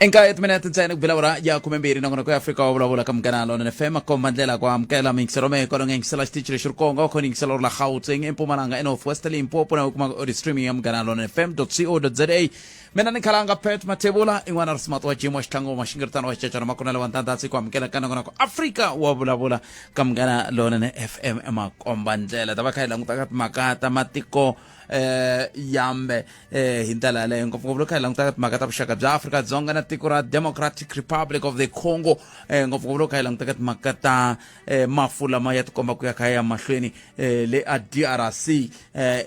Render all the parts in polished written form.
Enka timinete ntsena ku bela ura ya 12, nongonoko ya Afrika wa Vulavula ka Munghana Lonene FM, komba ndlela ku amukela miyingiselo mehe kwalo nga yingisela xitichi lexi ri konga u khona yingisela uri la Gauteng, eMpumalanga, eNorth West, Limpopo, na u kuma audio streaming ya Munghana Lonene FM co za. Mina ni khalanga Pet Mathebula, i n'wana ri smart wa jim wa xitlhangu wa xingiritano wa xicacana makunela wa ntandatsi ku amukela ka nongonoko Afrika wa Vulavula ka Munghana Lonene FM, makomba ndlela ta va kha hi languta ka timhaka ta matiko yambe hi ndlela yaleyo, ngopfungopfu loko kha hi languta timhaka ta vuxaka bya Afrika-Dzonga na tiko ra Democratic Republic of the Congo, ngopfungopfu loko kha hi languta ka timhaka ta mafu lama ya tikomba ku ya kha ya mahlweni le a DRC.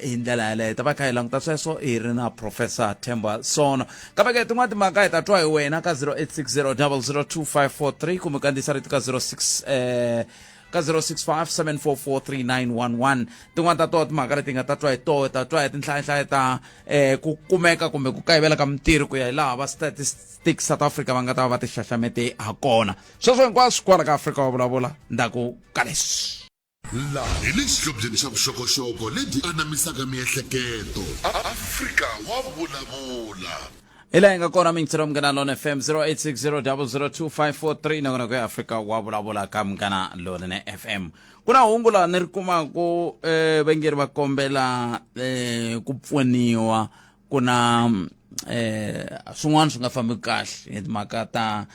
Hi ndlela yaleyo ta va kha hi languta sweswo hi ri na Professor Themba Sono. Kambe ke tin'wana timhaka hi ta twa hi wena ka 0860 002543 kumbe kandziyisa rito ka 06 ka 0657443911. Tin'wana ta toho timhaka leti nga ta twa hi toho, ta twa hi tinhlayahlaya ta ku kumeka kumbe ku kayivela ka mintirho ku ya hi laha va Statistics South Africa va nga ta va va ti xaxamete ha kona. Sweswo hinkwaswo kwala ka Afrika wa Vulavula ndzhaku ka leswi. Laha hi le xihlobyeni xa vuxokoxoko lebyi anamisaka miehleketo. Afrika wa Vulavula. Hi laha hi nga kona mintshiro Munghana Lone FM, 0860002543, nongonoko ya Afrika wa Vulavula ka Munghana Lonene FM. Ku na hungu laha ni ri kumaku, va nge ri va kombela ku pfuniwa. Ku na swin'wana swi nga fambi kahle hi timhaka ta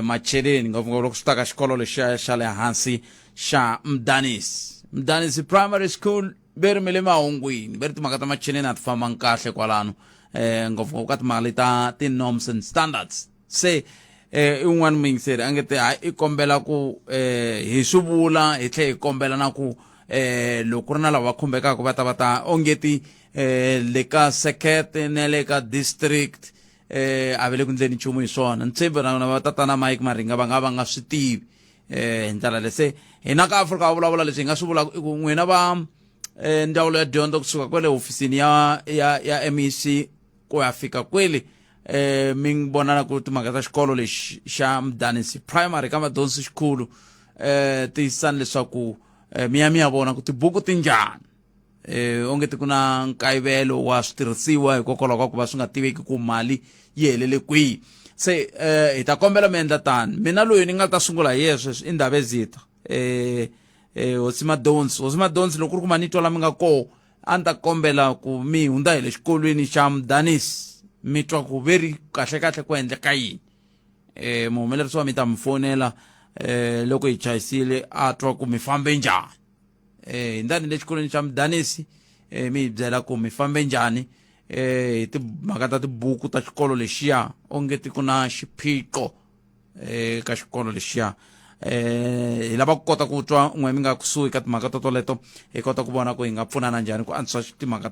macheleni, ngopfungopfu loko swi ta ka xikolo lexiya xa le hansi xa Mdanisi, Mdanisi Primary School. Ve ri mi le mahungwini, ve ri timhaka ta macheleni a ti fambangi kahle kwalano, ngopfungopfu ka timali ta ti-norms and standards. Se i un'wana muyingiseri a nge te hayi, i kombela ku hi swi vula, hi tlhe hi kombela na ku loko ku ri na lava va khumbekaka va ta va ta ongeti le ka circuit na le ka district, a va le ku ndleni nchumu hi swona. Ni tshembi na va tatana Mike Maringa va nga va nga swi tivi hi ndlela leyi. Se hina ka Afrika va Vulavula, leswi hi nga swi vulaka i ku n'wina va ndzawulo ya dyondzo kusuka kwale hofisini ya MEC ku ya fika kwele, mi vonana ku timhaka ta xikolo lexi xa Mdanisi Primary ka Madonsi xikhulu, tiyisisani leswaku mi ya vona ku tibuku ti njhani. Onge ti ku na nkayivelo wa switirhisiwa hikokwalaho ka ku va swi nga tiveki ku mali yi helele kwihi. Se hi ta kombela mi endla tani. Mina loyi ni nga ta sungula hi yena sweswi i Ndhavezitha, Hosi Madonsi. Hosi Madonsi, loko ku ri ku ma ni twa la mi nga koho, a ni ta kombela ku mi hundza hi le xikolweni xa Mdanisi, mi twa ku ve ri kahle kahle ku endleka yini. Muhumelerisi wa mi ta mi fonela loko hi chayisile, a twa ku mi fambe njhani. Hindzani le xikolweni xa Mdanisi, mi hi byela ku mi fambe njhani hi timhaka ta tibuku ta xikolo lexiya, onge ti ku na xiphiqo ka xikolo lexiya. Hi lava ku kota ku twa n'we mi nga kusuhi ka timhaka to toleto, hi kota ku vona ku hi nga pfunana njhani ku antswisa timhaka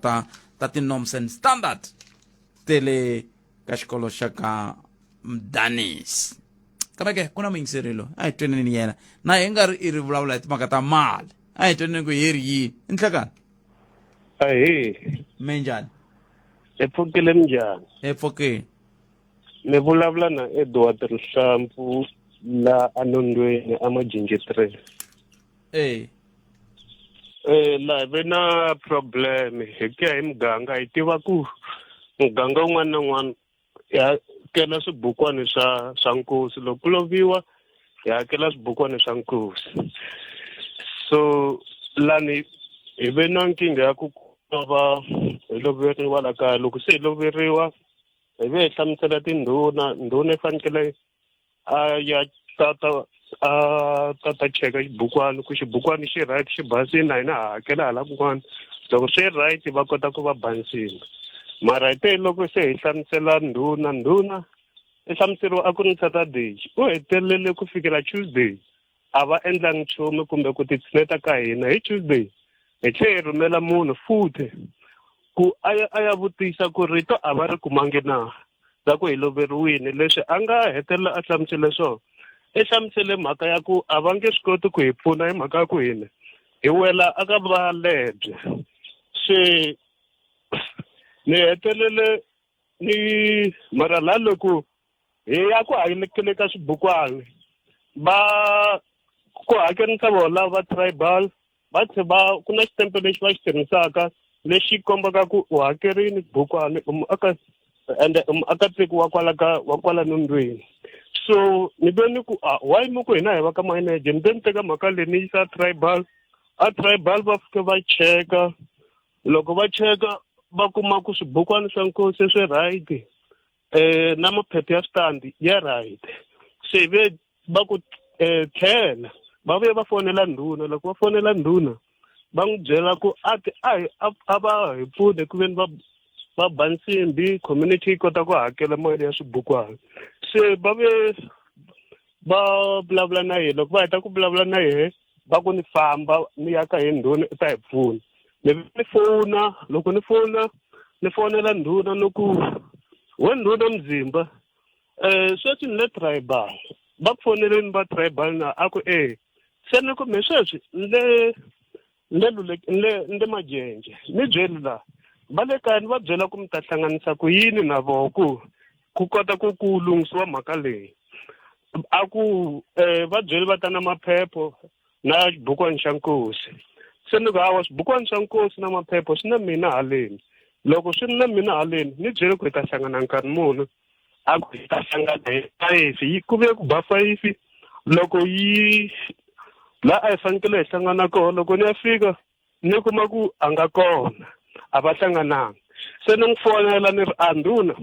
ta ti-norms and standard te le ka xikolo xa ka Mdanisi. Kambe ke ku na muyingiseri loyi a hi tweneni yena na hi nga ri i ri vulavula hi timhaka ta mali. A hi tweneni ku hi ri yini i nhlekani. Ahee. Mi njhani? Hi pfukile, minjhani? Hi pfukile. Mi vulavula na Edward Rihlampfu la anondweni amajinji 3. La hi ve na problem hi ku ya hi muganga. Hi tiva ku muganga wun'wana na wun'wana hi hakela swibukwani swa nkosi. Loko ku loviwa hi hakela swibukwani swa nkosi. So lani hi ve na nkingha ya ku lova, hi loveriwa la kaya. Loko se hi loveriwa, hi ve hi hlamusela tindhuna. Ndhuna yi fanekele a ya tata a tata cheka xibukwani ku xibukwani xi right, xi basini, na hina ha hakela hala kun'wana. Loko swi right, va kota ku va bansini. Mara hi te loko se hi hlamusela ndhuna, ndhuna i hlamuseriwa a ku ri Saturday, u hetelele ku fikela Tuesday a va endlangi nchumu kumbe ku ti tshineta ka hina. Hi Tuesday hi tlhe hi rhumela munhu futhi ku a ya vutisa ku rito a va ri kumangi na ra ku hi loveriwini. Leswi a nga hetelela a hlamusele swona, i hlamusele mhaka ya ku a va nge swi koti ku hi pfuna hi mhaka ya ku hina hi wela aka valebye. Se ni hetelele ni mara la loko hi ya ku hakele ka swibukwani, va ku hakerisa vona va tribal, va tlhe va ku na xitempe lexi va xi tirhisaka lexi kombaka ku u hakerini bukwani, u muaka Ende muakatiko wa kwala ka wa kwala nundwini. So ni ve ni ku a why mi ku hina hi va ka manager, ni ve ni teka mhaka leyi ni yisa tribal. A tribal va fike va cheka, loko va cheka va kuma ku swibukwani swa nkosi swi right, na maphepha ya switandi ya right. Se ve va ku tlhela va vuye va fonela ndhuna. Loko va fonela ndhuna va n'wi byela ku a ti a hi a va hi pfune ku veni va ba nsimbi community yi kota ku hakela mali ya swibukwana. Se va ve va vulavula na yena, loko va heta ku vulavula na yena va ku ni famba ni ya ka hi ndhuna i ta hi pfuna. Ni ni fona, loko ni fona ni fonela ndhuna ni ku we ndhuna Mzimba, sweswi ni le tribal, va ku foneleni va tribal na? A ku e se ni ku me sweswi ni le ni le lule ni le ni le Majenje, ni byeli la va le kaya ni va byela ku mi ta hlanganisa ku yini na voho ku ku kota ku ku lunghisiwa mhaka leyi. A ku va byeli va ta na maphepho na xibukwani xa nkosi. Se ni ku hawa swibukwani swa nkosi na maphepho swi na mina haleni, loko swi ri na mina haleni ni byele ku hi ta hlangana nkarhi muni. A ku hi ta hlangana hi fayifi, yi ku ve ku ba fayifi loko yi la a hi fanekele hi hlangana kona. Loko ni ya fika ni kuma ku a nga kona, a va hlangananga. Se ni n'wi fonela ni ri a ndhuna,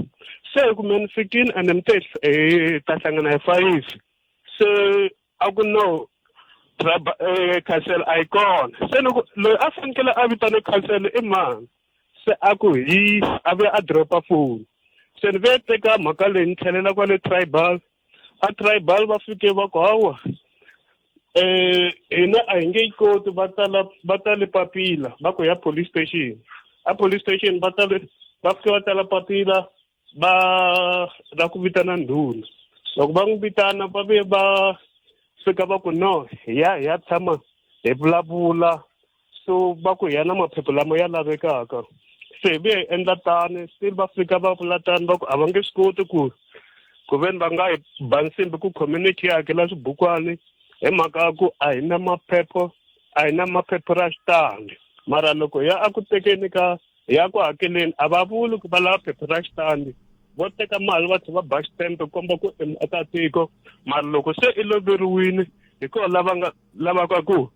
se hi kume ni fikini ende mi te hi ta hlangana hi fayifi. Se a ku no, khansele a yi kona. Se ni ku loyi a fanekele a vitane khansele i mani? Se a ku hi a vuya a dropa foni. Se ni ve teka mhaka leyi ni tlhelela kwale tribal. A tribal va fike va ku hawa hina a hi nge yi koti, va tsala va tsale papila va ku ya police station. A police station va tsale, va fike va tsala papila va ra ku vitana ndhuna. Loko va n'wi vitana va vuye va fika va ku no, hi ya hi ya tshama hi vulavula. So va ku hi ya na maphepha lama ya lavekaka. Se hi vuye hi endla tani, still va fika va vula tani, va ku a va nge swi koti ku ku veni va nga hi ba nsimbi ku community yi hakela swibukwani hi mhaka ya ku a hi na maphepho, a hi na maphepho ra xitandi. Mara loko hi ya a ku tekeni ka hi ya ku hakeleni a va vuli ku va lava phepha ra xitandi, vo teka mali va tlhela va ba xitempe komba ku i muakatiko. Mara loko se i loveriwile hi kona lava nga lavaka ku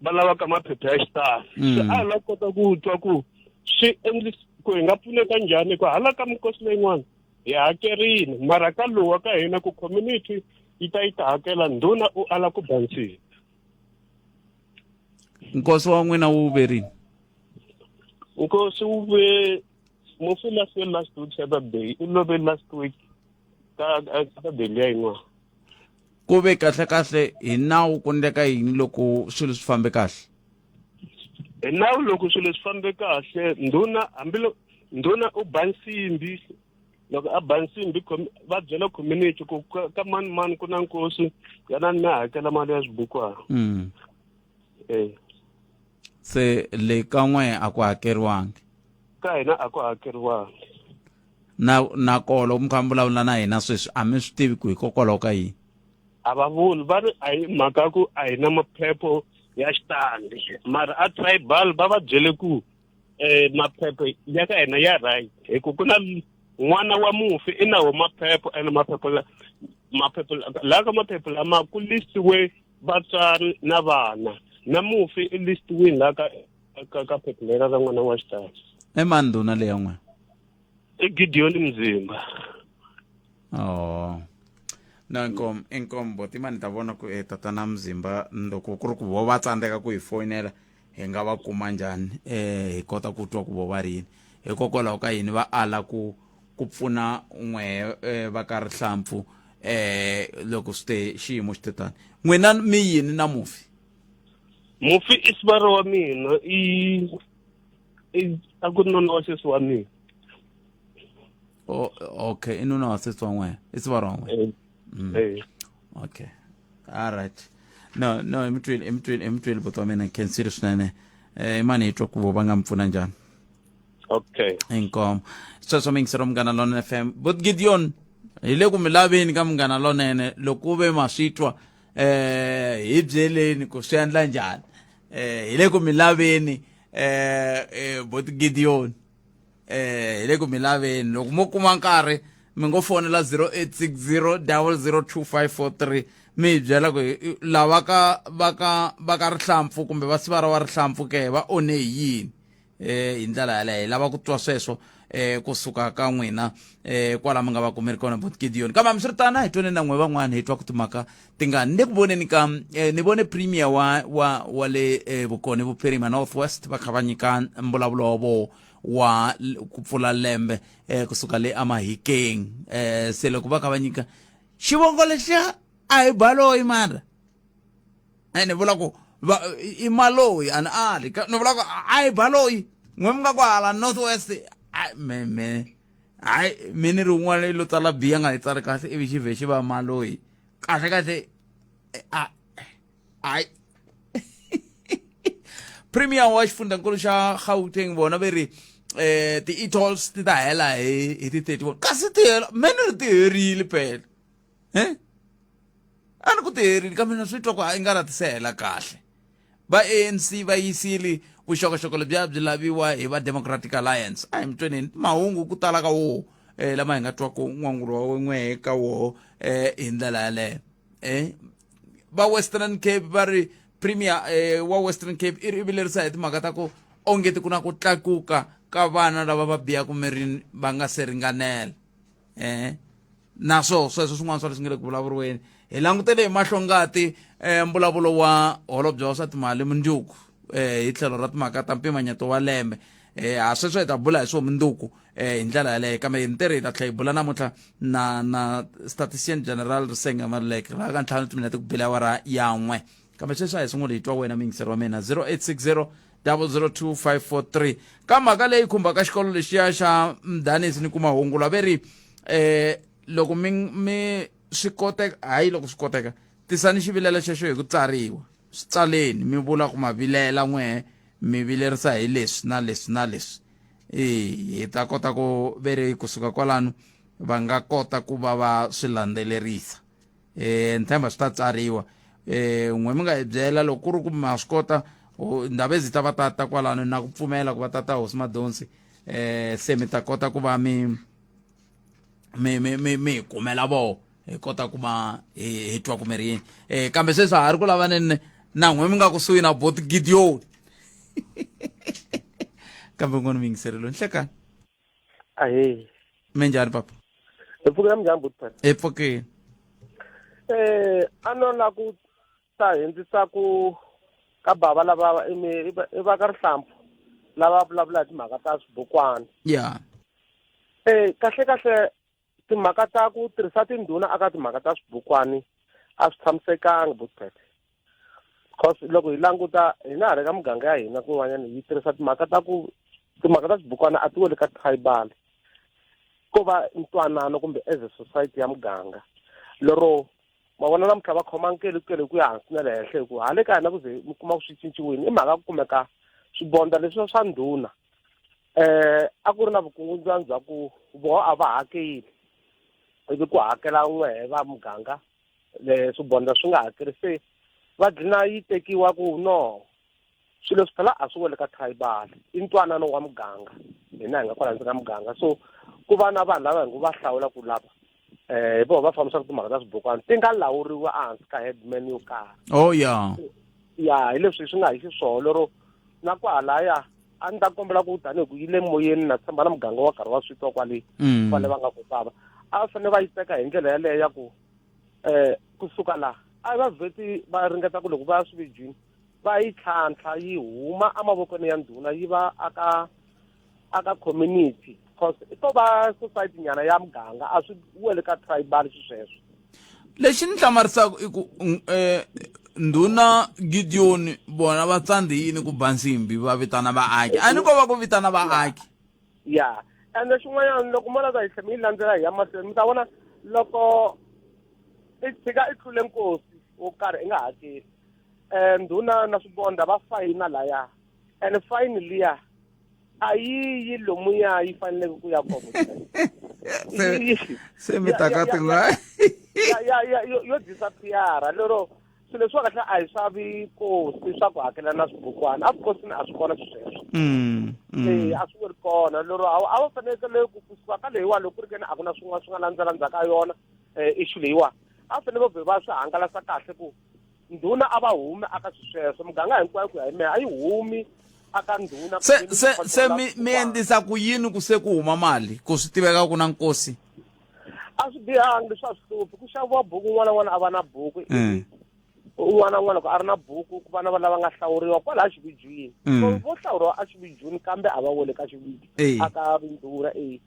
va lavaka maphepha ya xitandi. Se a hi la kota ku twa ku swi endli ku hi nga pfuneka njhani, ku hala ka minkosi leyin'wana hi hakerile, mara ka lowa ka hina ku community yi ta yi ta hakela, ndhuna u ala ku ba nsimbi. Nkosi wa n'wina wu verini? Nkosi wu ve mufi last year, last week Saturday u love, last week ka Saturday liya yin'wana. Ku ve kahle kahle hi nawu ku endleka yini loko swilo swi fambe kahle? Hi nawu loko swilo swi fambe kahle, ndhuna hambi ndhuna u ba nsimbi, loko a ba nsimbi va byela community ku ka mani mani ku na nkosi, yana ni hakela mali ya swibukwana. Se le ka n'we a ku hakeriwangi? Ka hina a ku hakeriwangi. Na kolo mi kha mi vulavula na hina sweswi a mi swi tivi ku hikokwalaho ka yini? A va vuli, va ri a hi mhaka ku a hi na maphepho ya xitandi. Mara a tribal va va byele ku maphepho ya ka hina ya right, hi ku ku na n'wana wa mufi i nawo maphepho, ene maphepho la maphepho la ka maphepho lama ku listiwe vatswari na vana, na mufi i listiwini la ka ka phepho lera ra n'wana wa xitandi. I mani ndhuna leya n'wina? I Gideon Mzimba. Oh no, inkomu inkomu boti mani ta vona ku tatana Mzimba, loko ku ri ku vo va tsandzeka ku hi foyinela hi nga va kuma njhani hi kota ku twa ku vo va ri yini, hikokwalaho ka yini va ala ku ku pfuna n'we va ka rihlampfu loko swi te xiyimo xi te tani. N'wina mi yini na mufi? Mufi i sivara wa mina, i a ku ri nuna wa sesi wa mina. Oh, okay, i nuna wa sesi wa n'wina, i sivara wa n'wina. Okay, all right. No, i mi twile, i mi twile, i mi twile buti wa mina, khensile swinene. Imani hi twa ku vo va nga mi pfuna njhani. Okay. Inkomo sweswo mingisero Munghana Lonene FM. But Gideon, hi le ku mi laveni ka Munghana Lonene, loko ku ve ma swi twa hi byeleni ku swi endla njhani. Hi le ku mi laveni bot Gideon. Hi le ku mi laveni loko mo kuma nkarhi mi ngo fonela 0860 002543 mi hi byela ku lava ka va ka va ka rihlampfu kumbe va sivara wa rihlampfu ke va one hi yini hi ndlela yaleyo hi lava ku twa sweswo kusuka ka n'wina kwala mi nga va kumeri kona bot Gideon. Kambe hambiswiritano hi twane na n'we van'wana hi twa ku timhaka tingani ni le ku voneni ka ni vone premier wa le vukoni vuphirima North West va kha va nyika mbulavulo wa voho wa ku pfula lembe kusuka le amahikeng. Se loko va kha va nyika xivongo lexiya a hi baloyi mara ni vula ku va i maloyi a ni ali ni vula ku a hi baloyi n'we mi nga ku hala North West me me hayi mi ni ri un'wana lo tsala biya nga yi tsali kahle ivi xi vhe xi va maloyi kahle kahle a hayi. Premier wa xifundzankulu xa Gauteng vona ve ri ti-e-tolls ti ta hela hi ti 31 kasi ti hela me ni ri ti herile phela a ni ku ti herile kambe na swi twa ku i nga ra ti se hela kahle. Va ANC va yisile vuxokoxoko lebyiya byi laviwa hi va Democratic Alliance. A hi mi tweneni mahungu ku tala ka woho lama hi nga twaku n'wangulo wa wen'we ka woho hi ndlela yaleyo. Va Western Cape va ri Premier wa Western Cape i ri vilerisa hi timhaka ta ku ongeti ku na ku tlakuka ka vana lava va biyaka mirini va nga se ringanela. Naswo sweswo swin'wana swa leswi nga le ku vulavuriweni hi langutele hi mahlongati mbulavulo wa holobye wa swa timali mundzuku hi tlhelo ra timhaka ta mpimanyeto wa lembe. Ha sweswo hi ta bula hi swo mundzuku hi ndlela yaleyo, kambe hi ntirho hi ta tlhela hi bula namuntlha na statistician general Risenga Maluleke laha ka ntlhanu timinete ku bile awara ya n'we. Kambe sweswi a hi sunguli hi twa wena muyingiseri wa mina 0860 002543 ka mhaka leyi khumbaka xikolo lexiya xa Mdanisi ni kuma hungu la ve ri loko mi swi koteka, hayi loko swi koteka tisani xivilelo xexo hi ku tsariwa, swi tsaleni mi vula ku ma vilela n'we mi vilerisa hi leswi na leswi na leswi, hi ta kota ku ve ri kusuka kwalano va nga kota ku va va swi landzelerisa. Ni tshemba swi ta tsariwa. N'we mi nga hi byela loko ku ri ku ma swi kota ndhawu ezi ta va tata kwalano na ku pfumela ku va tata hosi Madonsi, se mi ta kota ku va mi hi kumela voho hi kota ku va hi twa ku mi ri yini. Kambe sweswi ha ri ku lavaneni na n'we mi nga kusuhi na bot Gideon. Kambe n'wana mi yingiserelo nhlekani. Ahee. Minjhani papa? Hi pfukile minjhani buti? Hi pfukile. A no la ku ta hindzisa ku ka bava lava i va ka rihlampfu lava vulavula hi timhaka ta swibukwana. Kahle kahle timhaka ta ku tirhisa tindhuna aka timhaka ta swibukwani a swi tshamisekanga buti. Because loko hi languta hina hala ka muganga ya hina kun'wanyana yi tirhisa timhaka ta ku timhaka ta swibukwana a ti weli ka tribal, ko va ntwanano kumbe as a society ya muganga. Lero ma vona namuntlha va khoma nkelekele ku ya hansi na le henhla, hi ku hale ka hina ku ze mi kuma ku swi cinciwile i mhaka ku kumeka swibonda leswi swa ndhuna. A ku ri na vukungundzwana bya ku voho a va hakeli, ivi ku hakela n'wehe va muganga le swibonda swi nga hakeli, se va dlina yi tekiwa ku no swilo leswi phela a swi wele ka tribal, i ntwanano wa muganga, hina hi nga kwala ndzeni ka muganga. So ku va na vanhu lava hi ngo va hlawula ku lava hi vona va fambisaka timhaka ta swibukwana ti nga lawuriwa ehansi ka headman yo karhi. Oh ya. Ya hi leswi swi nga hi xiswona lero na kwahalaya a ni ta kombela ku tanihi ku yi le moyeni na tshemba na muganga wa karhi wa swi twa kwale kwale va nga ku bava a va fanele va yi teka hi ndlela yaleyo ya ku kusuka laha a va vheti va ringeta ku loko va ya swivijini va yi tlhantlha yi huma emavokweni ya ndhuna yi va aka community, cause i to va society nyana ya muganga a swi wele ka tribal xisweswo. Lexi ni hlamarisaka i ku ndhuna Gideon vona va tsandzi yini ku ba nsimbi va vitana vaaki, a ni ko va ku vitana vaaki. Ya, ende xin'wanyana loko mo lava hi tlhela mi yi landzela hi ya mahlweni mi ta vona loko i tshika i tlule nkosi wo karhi i nga hakeli, ndhuna na swibonda va fayina laya, and fayini liya a yi yi lomuya yi faneleke ku ya kona. Se mi ta ka tin'wana yo disappear lero. Swilo leswiwa kahle a hi swa vikosi swa ku hakela na swibukwana. Evukhosini a swi kona sweswo. E a swi ri kona lero a va fanekele ku kusuka ka leyiwa loko ku ri keni a ku na swin'wana swi nga landzela ndzhaku ka yona issue leyiwa a fanele va vhe va swi hangalasa kahle ku ndhuna a va humi aka swisweswo muganga hinkwayo ku ya hi mehe a yi humi aka ndhuna. Se mi endlisa ku yini ku se ku huma mali ku swi tiveka ku na nkosi? A swi bihangi leswi, a swi hluphi. Ku xaviwa buku, un'wana na un'wana a va na buku, un'wana na un'wana loko a ri na buku ku va na lava nga hlawuriwa kwalaha xivijwini. So vo hlawuriwa a xivijwini kambe a va wele ka xiviju aka vindhuna e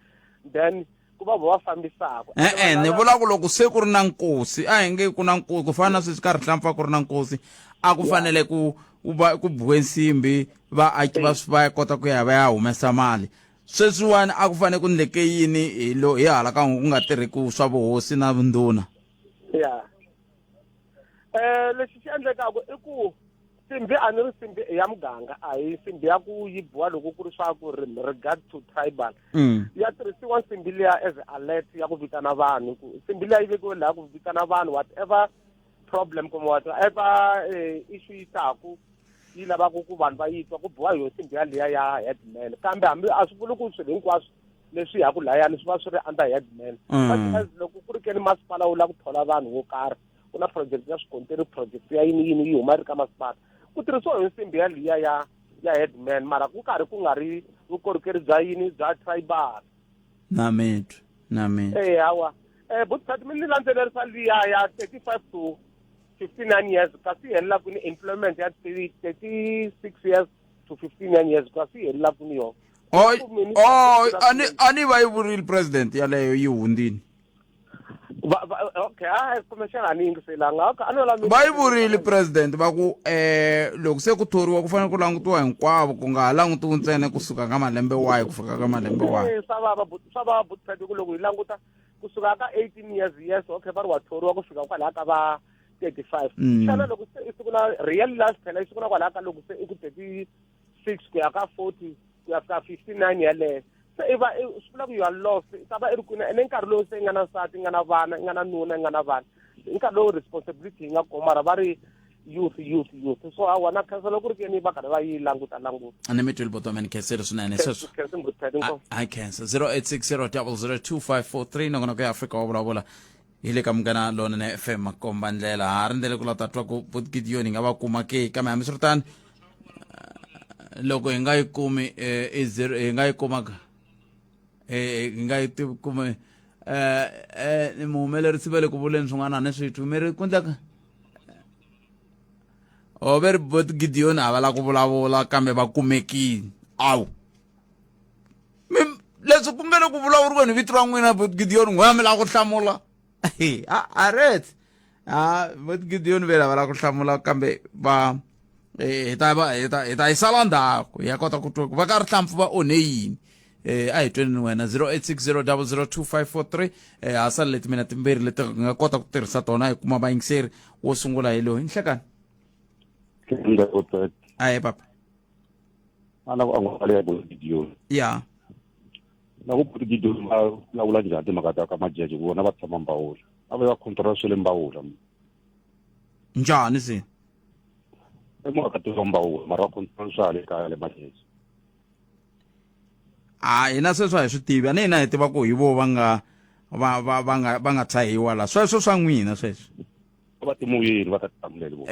then ku va vo va fambisaka. E-e, ni vula ku loko se ku ri na nkosi, a hi nge ku na nkosi ku fana na sweswi ka Rihlampfu ku ri na nkosi, a ku fanele ku va ku biwe nsimbi, vaaki va va kota ku ya va ya humesa mali. Sweswiwani a ku fanele ku ndleke yini hi lo hi hala ka ku nga tirhiku swa vuhosi na vundhuna? Ya, lexi xi endlekaka i ku nsimbi a ni ri nsimbi ya muganga, a hi nsimbi ya ku yi biwa loko ku ri swa ku regard to tribal. Ya tirhisiwa nsimbi liya as alert ya ku vitana vanhu, ku nsimbi liya yi vekiwe laha ku vitana vanhu whatever problem kumbe whatever issue yi taku yi lavaka ku vanhu va yi twa, ku biwa hi yo nsimbi yaliya ya headman. Kambe hambi a swi vuli ku swilo hinkwaswo leswi yaku layani swi va swi ri under headman. But as loko ku ri keni masipala wu lava ku thola vanhu wo karhi, ku na project ya swikonteri, project ya yini yini yi huma ri ka masipala, ku tirhisiwa hi nsimbi ya liya ya headman, mara ku karhi ku nga ri vukorhokeri bya yini bya tribal. Na mitwi, na mitwi. Eh, hawa, butkat mi ni landzelerisa liya ya 35 to 59 years, kasi yi helela kwini employment ya 36 years to 59 years, kasi yi helela kwini yona? Oy, oy, ani va yi vurile president yaleyo yi hundzini. Okay, hayi, kumbexana a ni yingiselanga. Okay, a no la. Va yi vurile president va ku loko se ku thoriwa ku fanele ku langutiwa hinkwavo, ku nga ha langutiwi ntsena kusuka ka malembe wahi ku fika ka malembe wahi. Eh, swa vava butpet ku loko hi languta kusuka ka 18 years, yes, okay, va ri wa thoriwa ku fika kwalaha ka va 35. Xana loko se i sungula real life phela yi sungula kwalaha ka loko se i ku 36 ku ya ka 40 ku ya fika 59 yaleyo, se i va swi vula ku you are lost, i ta va i ri kwini? Ene nkarhi lowu se i nga na nsati, i nga na vana, i nga na nuna, i nga na vana, i nkarhi lowu responsibility yi nga kona, mara va ri youth, youth, youth. So hawa, na khensa loko ku ri keni va karhi va yi languta languta. A ni mi twile, botomen khenseri swinene sweswo. Khensa mbutpet inkomu. A khensa. 0860 002543, nongonoko ya Afrika wa Vulavula hi le ka Munghana Lonene FM, makomba ndlela. Ha rindzele ku la ta twa ku bot Gideon hi nga va kuma ke, kambe hambiswiritano loko hi nga yi kumi i zero hi nga yi kuma hi nga yi kumi muhumelerisi va le ku vuleni swin'wana a ni swi twi mi ri ku ndleka o ve ri bot Gideon a va la ku vulavula kambe va kumekile. Awu, mi leswi ku nga le ku vulavuriweni vito ra n'wina bot Gideon, n'we mi lava ku hlamula a ret a bot Gideon ve lava la ku hlamula kambe va hi ta va hi ta yi sala ndzhaku hi ya kota ku twa ku va ka Rihlampfu va onhe yini. A hi tweni wena 0860002543. Ha sala leti mina timbirhi leti hi nga kota ku tirhisa tona hi kuma vayingiseri. Wo sungula hi loyi nhlekani. Aye papa. Ana ku angula ya Gideon. Ya. Na ku Gideon va lawula njhani timhaka ta ka Majeje, ku vona va tshama Mbawula, a va va control swa le Mbawula? Njhani se? I muakatiko wa Mbawula, mara va control swa le kaya le Majeje. A hina sweswo a hi swi tivi, a ni hina hi tiva ku hi vo va nga va va va nga va nga tshahiwa la, sweswo swa n'wina sweswo. Va timoyeni va ta tihlamulela vo.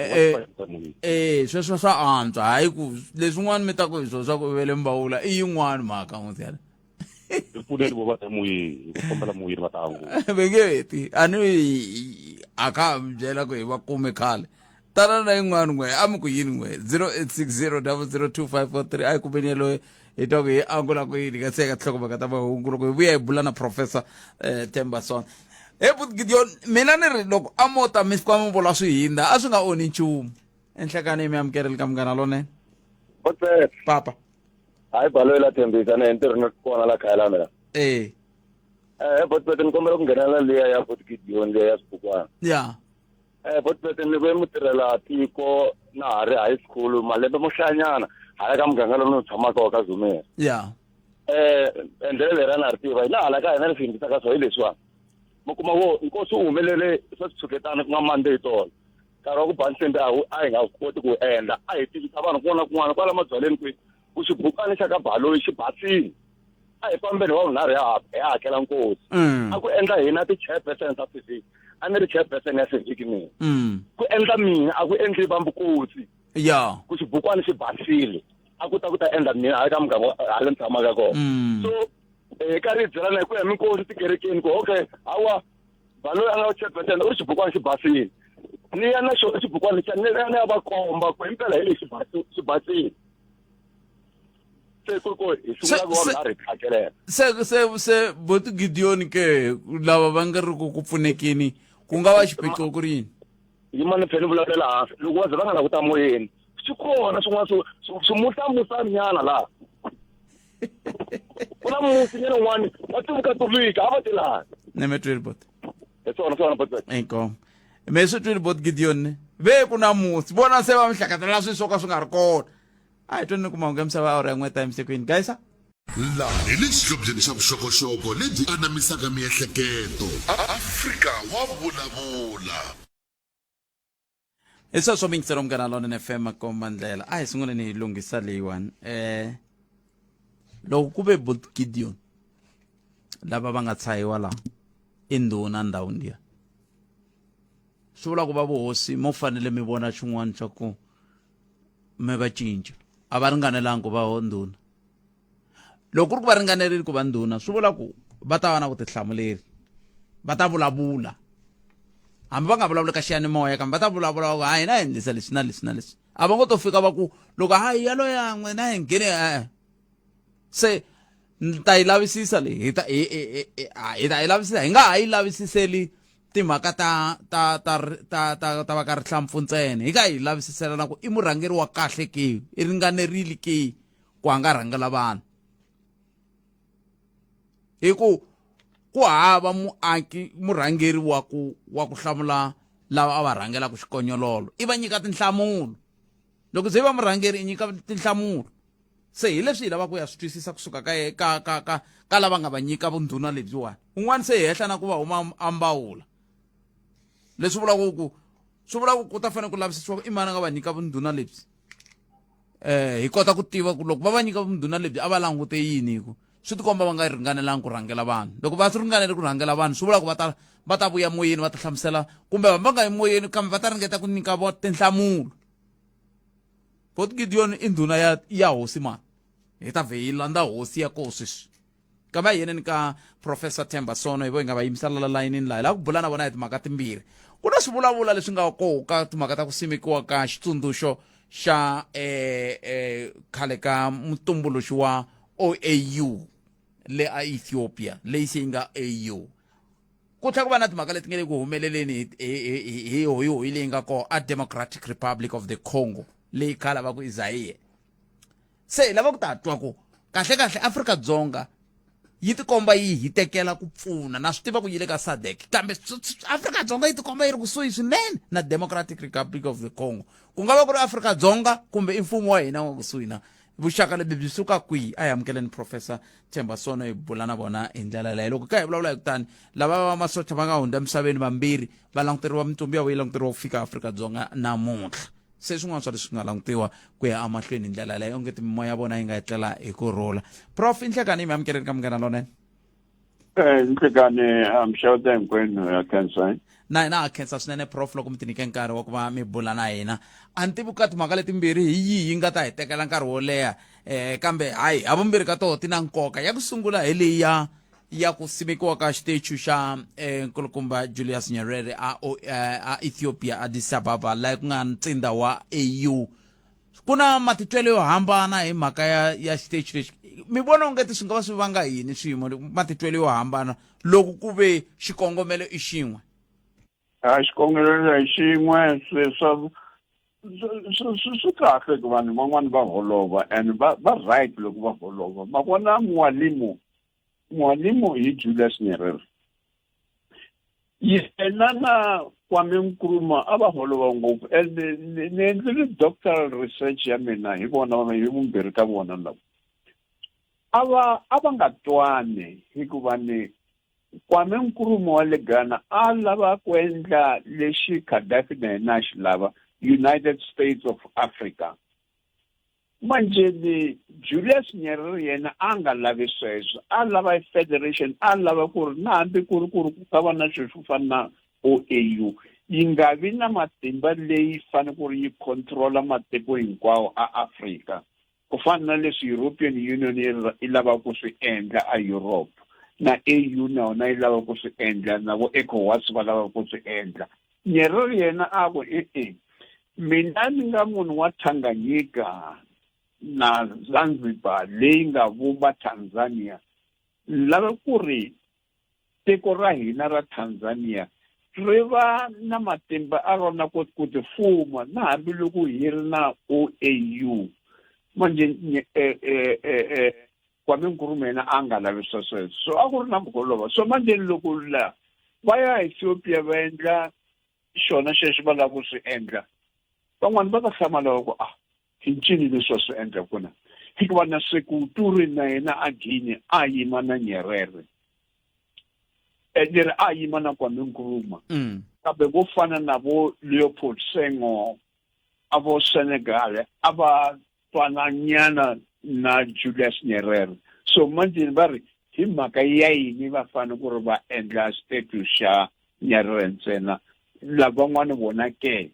Sweswo swa antswa, hayi ku leswin'wana mi ta ku hi swona swa ku vele Mbawula i yin'wana mhaka n'witsena. Hi pfuneni vo va ta moyeni, hi ku kombela moyeni va ta angula. Ve nge heti a ni a ka mi byela ku hi va kume khale. Tana na yin'wana n'we, a mi ku yini n'we? 0860 002543. A hi kumeni yaloye hi twa ku hi angula ku yini ka se ka tinhlokomhaka ta mahungu. Loko hi vuya hi bula na Professor Thembason. He but Gideon, mina ni ri loko a mo ta mi fika mi vula swi hindza, a swi nga onhi nchumu. Enhlekani mi amukerile ka Munghana Lonene. Kotse. Papa. Hayi, balo la Thembisa ne ntirho ni kona la khaya la mina. Botpete, ni kombela ku nghenela liya ya bot Gideon, liya ya swibukwana. Ya. Botpete, ni ve mutirhela tiko na ha ri high school malembe mo hlayanyana hala ka muganga lowu ni tshamaka wa ka Zumera. Ya. Endlelo leri a na ri tiva hina hala ka hina leswi hindzisaka swo hi leswiwani. Mi kuma wo nkosi wu humelele swa switshuketana ku nga Monday tolo. Nkarhi wa ku ba nsimbi a wu a hi nga koti ku wu endla. A hi tivisa vanhu kun'wana na kun'wana kwala mabyaleni kwihi ku xibukani xa ka Baloyi xi basile. A hi fambeni hi wavunharhu hi ya hi ya hakela nkosi. A ku endla hina ti-chairperson ta civic. A ni ri chairperson ya civic mina. Ku endla mina a ku endli va Mbukosi. Ya. Ku xibukwana xi basile. A ku ta ku ta endla mina hala ka muganga hala ni tshamaka kona. So hi karhi hi byelana hi ku ya minkosi tikerekeni ku okay hawa Baloyi a nga chairperson u ri xibukwana xi basile. Ni ya na xona xibukwana lexiya ni ya ni ya va komba ku himpela hi lexi xi basile. Se ku ku hi sungula ku va hi hakelela. Se se se boti Gideon ke lava va nga ri ku ku pfunekeni ku nga va xiphiqo ku ri yini? Yima ni tlhela ni vulavulela hansi loko va ze va nga lavi ku ta moyeni swi kona swin'wana swi nyana laha ku na musi nyana un'wana wa tuvuka tuvika a va tilani ne me twile bot hi swona swona bot inkomu me swi twile bot Gideon ne ve ku na musi vona se va mi hleketela swilo swo ka swi nga ri kona a hi tweni ku mahungu ya misava awara ya n'we ta emisekwini guys Laha hi le xihlobyeni xa vuxokoxoko lebyi anamisaka miehleketo. Afrika wa vulavula. Hi sweswo mingiselo Munghana Lonene FM komba ndlela. A hi sunguleni hi lunghisa leyiwani. Loko ku ve Bot Gideon lava va nga tshahiwa laha i ndhuna ndhawini liya. Swi vula ku va vuhosi mo fanele mi vona xin'wana xa ku mi va cinca. A va ringanelanga ku va ndhuna. Loko ku ri ku va ringanerile ku va ndhuna swi vula ku va ta va na vutihlamuleri. Va ta vulavula. Hambi va nga vulavuli ka xiyanimoya kambe va ta vulavula va ku hayi hina hi endlisa leswi na leswi na leswi. A va ngo to fika va ku loko hayi yaloye n'wina hi nghene e-e. Se ni ta yi lavisisa leyi hi ta hi hi ta yi lavisisa hi nga ha yi lavisiseli timhaka ta ta ta ta ta ta va ka rihlampfu ntsena hi ka yi lavisisela na ku i murhangeri wa kahle ke i ringanerile ke ku a nga rhangela vanhu hi ku ku hava muaki murhangeri wa ku wa ku hlamula lava a va rhangelaka xikonyololo i va nyika tinhlamulo loko se va murhangeri i nyika tinhlamulo se hi leswi hi lavaka ku ya swi twisisa kusuka ka ka ka ka ka lava nga va nyika vundhuna lebyiwani un'wana se hi hehla na ku va huma ambawula leswi vulaka ku swi vula ku ku ta fanele ku lavisisiwa ku i mani a nga va nyika vundhuna lebyi eh hi kota ku tiva ku loko va va nyika vundhuna lebyi a va langute yini hi ku swi tikomba va nga ringanelangi ku rhangela vanhu loko va swi ringanele ku rhangela vanhu swi vula ku va ta va ta vuya moyeni va ta hlamusela kumbe va nga yi moyeni kambe va ta ringeta ku nyika vo tinhlamulo Bot Gideon i ndhuna ya ya hosi mani hi ta vhe yi landza hosi ya koho sweswi kambe a hi yeneni ka Professor Themba Sono hi vo hi nga va yimisela la layinini laha hi lava ku bula na vona hi timhaka timbirhi ku na swivulavula leswi nga koho ka timhaka ta ku simekiwa ka xitsundzuxo xa eh, eh, khale ka mutumbuluxi wa OAU le a Ethiopia leyi se yi nga AU ku tlhela ku va na timhaka leti nga le ku humeleleni hi hoyihoyi leyi nga kona a Democratic Republic of the Congo leyi khale va ku i Zaire se hi lava ku ta twa ku kahle kahle Afrika-Dzonga yi tikomba yi hitekela ku pfuna na swi tiva ku yi le ka SADC kambe Afrika-Dzonga yi tikomba yi ri kusuhi swinene na Democratic Republic of the Congo ku nga va ku ri Afrika-Dzonga kumbe i mfumo wa hina wa kusuhi na vuxaka lebyi byi suka kwihi a hi amukeleni Professor Themba Sono hi bula na vona hi ndlela leyo loko ka hi vulavula hi kutani lava va masocha va nga hundza emisaveni vambirhi va languteriwa mintsumbu ya vo yi languteriwa ku fika Afrika-Dzonga namuntlha se swin'wana swa leswi nga langutiwa ku ya emahlweni hi ndlela leyo onge mimoya ya vona yi nga etlela hi ku rhula prof i nhlekani yi mi amukeleni ka Munghana Lonene Nhlekani mixeweta hinkwenu ya khensa na hina ha khensa swinene prof loko mi tinyike nkarhi wa ku va mi bula na hina a ni tivi ka timhaka letimbirhi hi yihi yi nga ta hi tekela nkarhi wo leha eh kambe hayi havumbirhi ka toho ti na nkoka ya ku sungula hi leyi ya ya ku simekiwa ka xitechu xa eh, nkulukumba Julius Nyerere a, o, eh, a Ethiopia Addis Ababa laha ku nga ntsinda wa AU ku na matitwelo yo hambana hi mhaka ya ya xitechu lexi mi vona ongeti swi nga va swi vanga yini swiyimo matitwelo yo hambana loko ku ve xikongomelo i xin'we A xikongomelo i xin'we swi swa swi kahle ku vanhu van'wani va holova and va va right loko va holova ma vona mwalimu mwalimu hi Julius Nyerere yena na Kwame Nkrumah a va holova ngopfu and ni endlile doctoral research ya mina hi vona hi vumbirhi ka vona lava a va a va nga twani hikuva ni Kwame Nkrumah wa le Ghana a lava ku endla lexi Gaddafi na yena a xi lava, United States of Africa. Manjeni Julius Nyerere yena a nga lavi sweswo, a lava federation, a lava ku ri na hambi ku ri ku ri ku ta va na swilo swo fana na OAU yi nga vi na matimba leyi fanele ku ri yi controla matiko hinkwawo a Afrika. Ku fana na leswi European Union yi lavaka ku swi endla a Europe na AU na yona yi lava ku swi endla na vo ECOWAS va lava ku swi endla. Nyerere yena a ku e-e mina ni nga munhu wa Tanganyika na Zanzibar leyi nga vumba Tanzania ni lava ku ri tiko ra hina ra Tanzania ri va na matimba a rona ku ku tifuma na hambiloko hi ri na OAU manje eh, eh, eh, eh, Kwame Nkrumah yena a nga lavi swa sweswo so a ku ri na ku holova so manje loko la va ya Ethiopia va endla xona xexo va lava ku swi endla van'wani va ta hlamala va ku ah hi ncini leswi va swi endla kona hikuva na Sekou Toure na yena a Guinea a yima na Nyerere leri a yima na Kwame Nkrumah kambe vo fana na vo Leopold Senghor a vo Senegal a va twananyana na Julius Nyerere so manjeni va ri hi mhaka ya yini va fanele ku ri va endla status xa Nyerere ntsena lavan'wana vona ke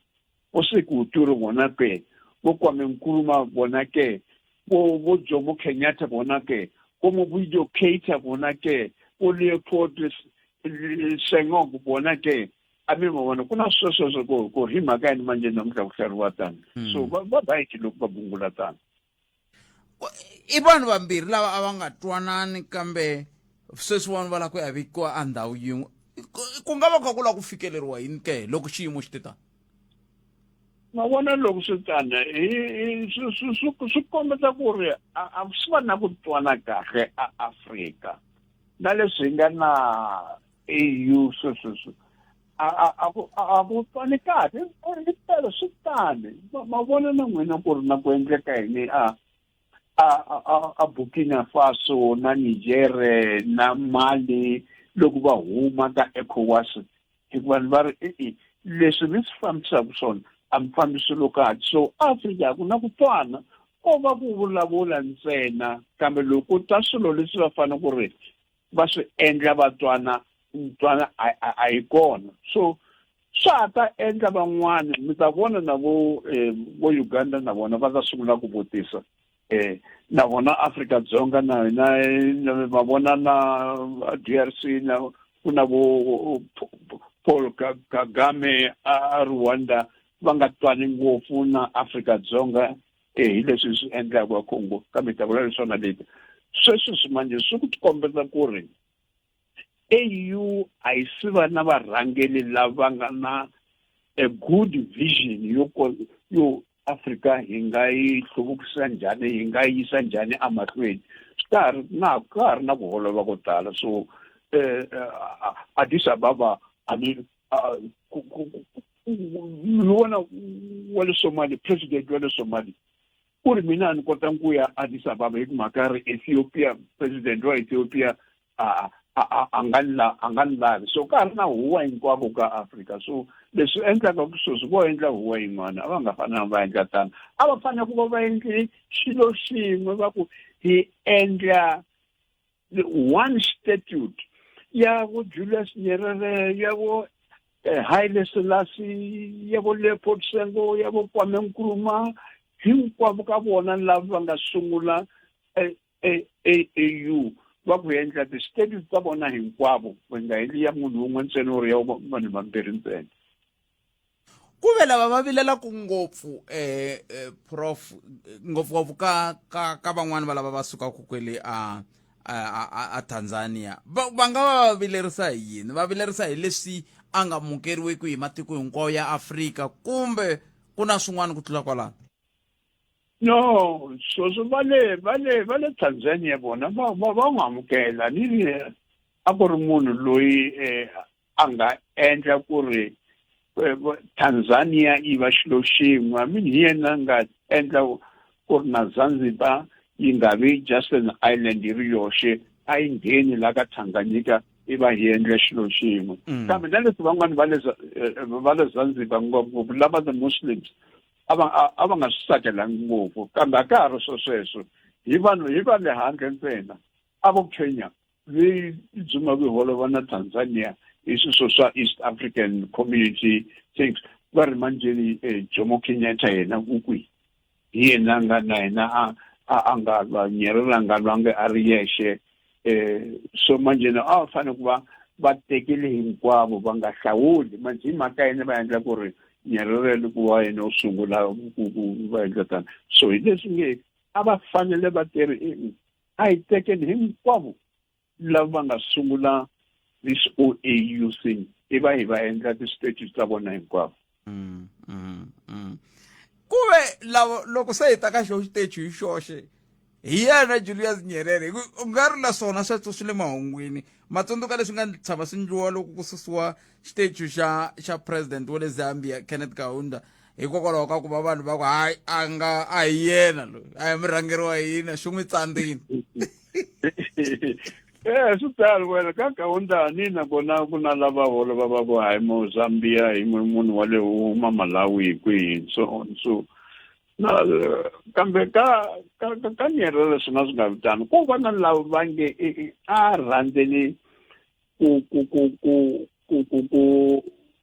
vo Sekou Toure vona ke vo Kwame Nkrumah vona ke vo vo Jomo Kenyatta vona ke vo Mobutu Keita vona ke vo Leopold Senghor vona ke a mi ma vona ku na sweswo swo ku ku hi mhaka yini manje namuntlha ku hleriwa tano hmm. so va va right loko va gungula tano i vanhu vambirhi lava a va nga twanani kambe sweswiwani va lava ku ya vekiwa a ndhawu yin'we ku nga va kha ku lava ku fikeleriwa yini ke loko xiyimo xi te tani ma vona loko swi tana swi kombeta ku ri a swi va na ku twana kahle a Afrika na leswi hi nga na AU swesweswo a ku a ku twani kahle hi swi tani ma vona na n'wina ku ri na ku endleka yini a a a a Burkina Faso na Niger na Mali loko va huma ka ECOWAS hikuva ni va ri e-e leswi mi swi fambisaka swona a mi fambisi lo kahle so Afrika a ku na ku twana ko va ku vulavula ntsena kambe loko ta swilo leswi va fanele ku ri va swi endla va twana twana a yi kona so swa ha ta endla van'wana mi ta vona na vo eh, vo Uganda na vona va ta sungula ku vutisa eh na vona Afrika Dzonga na na va vona na DRC na ku na vo Paul Kagame a Rwanda va nga twani ngopfu na Afrika Dzonga eh hi leswi swi endlaka Congo kambe ta vula leswona leti sweswi swi manje swi ku tikombeta ku ri AU a yi si va na varhangeli lava nga na a good vision yo yo Afrika hi nga yi hluvukisa njhani hi nga yi yisa njhani emahlweni swi ta ha ri na ka ha ri na ku holova ko tala so eh, eh Addis Ababa I mean ni vona wa le Somali president wa le Somali ku ri mina a ni kotanga ku ya Addis Ababa hi mhaka ya ri Ethiopia president wa Ethiopia a a a nga ni a nga ni lavi so ka ha ri na huwa hinkwako ka Afrika so leswi endlaka ku sweswi vo endla huwa yin'wana a va nga fanelanga va endla tano a va fanele ku va va endle xilo xin'we va ku hi endla one statute ya vo Julius Nyerere ya vo eh, Haile Selassie ya vo Leopold Senghor ya vo Kwame Nkrumah hinkwavo ka vona lava va nga sungula eh, AAU va ku endla ti-status ta vona hinkwavo va nga heli ya munhu wun'we ntsena or ya vanhu vambirhi ntsena ku ve lava va vilelaka ngopfu eh, eh prof ngopfungopfu ka ka ka van'wani va lava va sukaka kwele a a a, a Tanzania va, va nga va va vilerisa hi yini va vilerisa hi leswi a nga mukeriweki hi matiko hinkwawo ya Afrika kumbe ku na swin'wana ku tlula kwalano No, sweswo va le va le va le Tanzania vona va va va n'wi amukela ni ri a ku ri munhu loyi eh, a nga endla ku ri eh, Tanzania yi va xilo xin'we I mean hi yena a nga endla ku ri na Zanzibar yi nga vi just an island yi ri yoxe a yi ngheni la ka Tanganyika i va hi endla xilo xin'we mm. kambe na leswi van'wani va le eh, va le Zanzibar ngopfungopfu lava the Muslims a va a va nga swi tsakelangi ngopfu kambe a ka ha ri swo sweswo hi vanhu hi va le handle ntsena a vo Kenya leyi yi dzumaka yi holova na Tanzania hi sweswo swa East African Community things va ri manjheni eh, Jomo Kenyatta yena u kwihi hi yena a nga na yena a a a nga lwa Nyerere a nga lwangi a ri yexe eh so manje a va fanele ku va va tekile hinkwavo va nga hlawuli manje hi mhaka yena va endla ku ri Nyerere loko wa yena u sungula ku ku va endla tano so hi leswi nge a va fanele va teri a hi tekeni hinkwavo lava va nga sungula this OAU thing i va hi va endla ti-statues ta vona hinkwavo mm, mm, mm. ku ve lavo loko se hi ta ka xo xitechu hi xoxe hi yena Julius Nyerere hi ku u nga ri na swona sweswo swi le mahungwini ma tsundzuka leswi nga tshama swi ndliwa loko ku susiwa xitechu xa xa president wa le Zambia Kenneth Kaunda hikokwalaho ka ku va vanhu va ku hayi a nga a hi yena loyi a hi murhangeri wa hina xi n'wi tsandzini Eh swi tano wena ka Kaunda na kona ku na lava holova va ku hayi Mozambique hi munhu wa le huma Malawi hi kwihi so on so na kambe ka ka ka Nyerere swona swi nga vi tano ko va na lava va nge a rhandzeli ku ku ku ku ku ku ku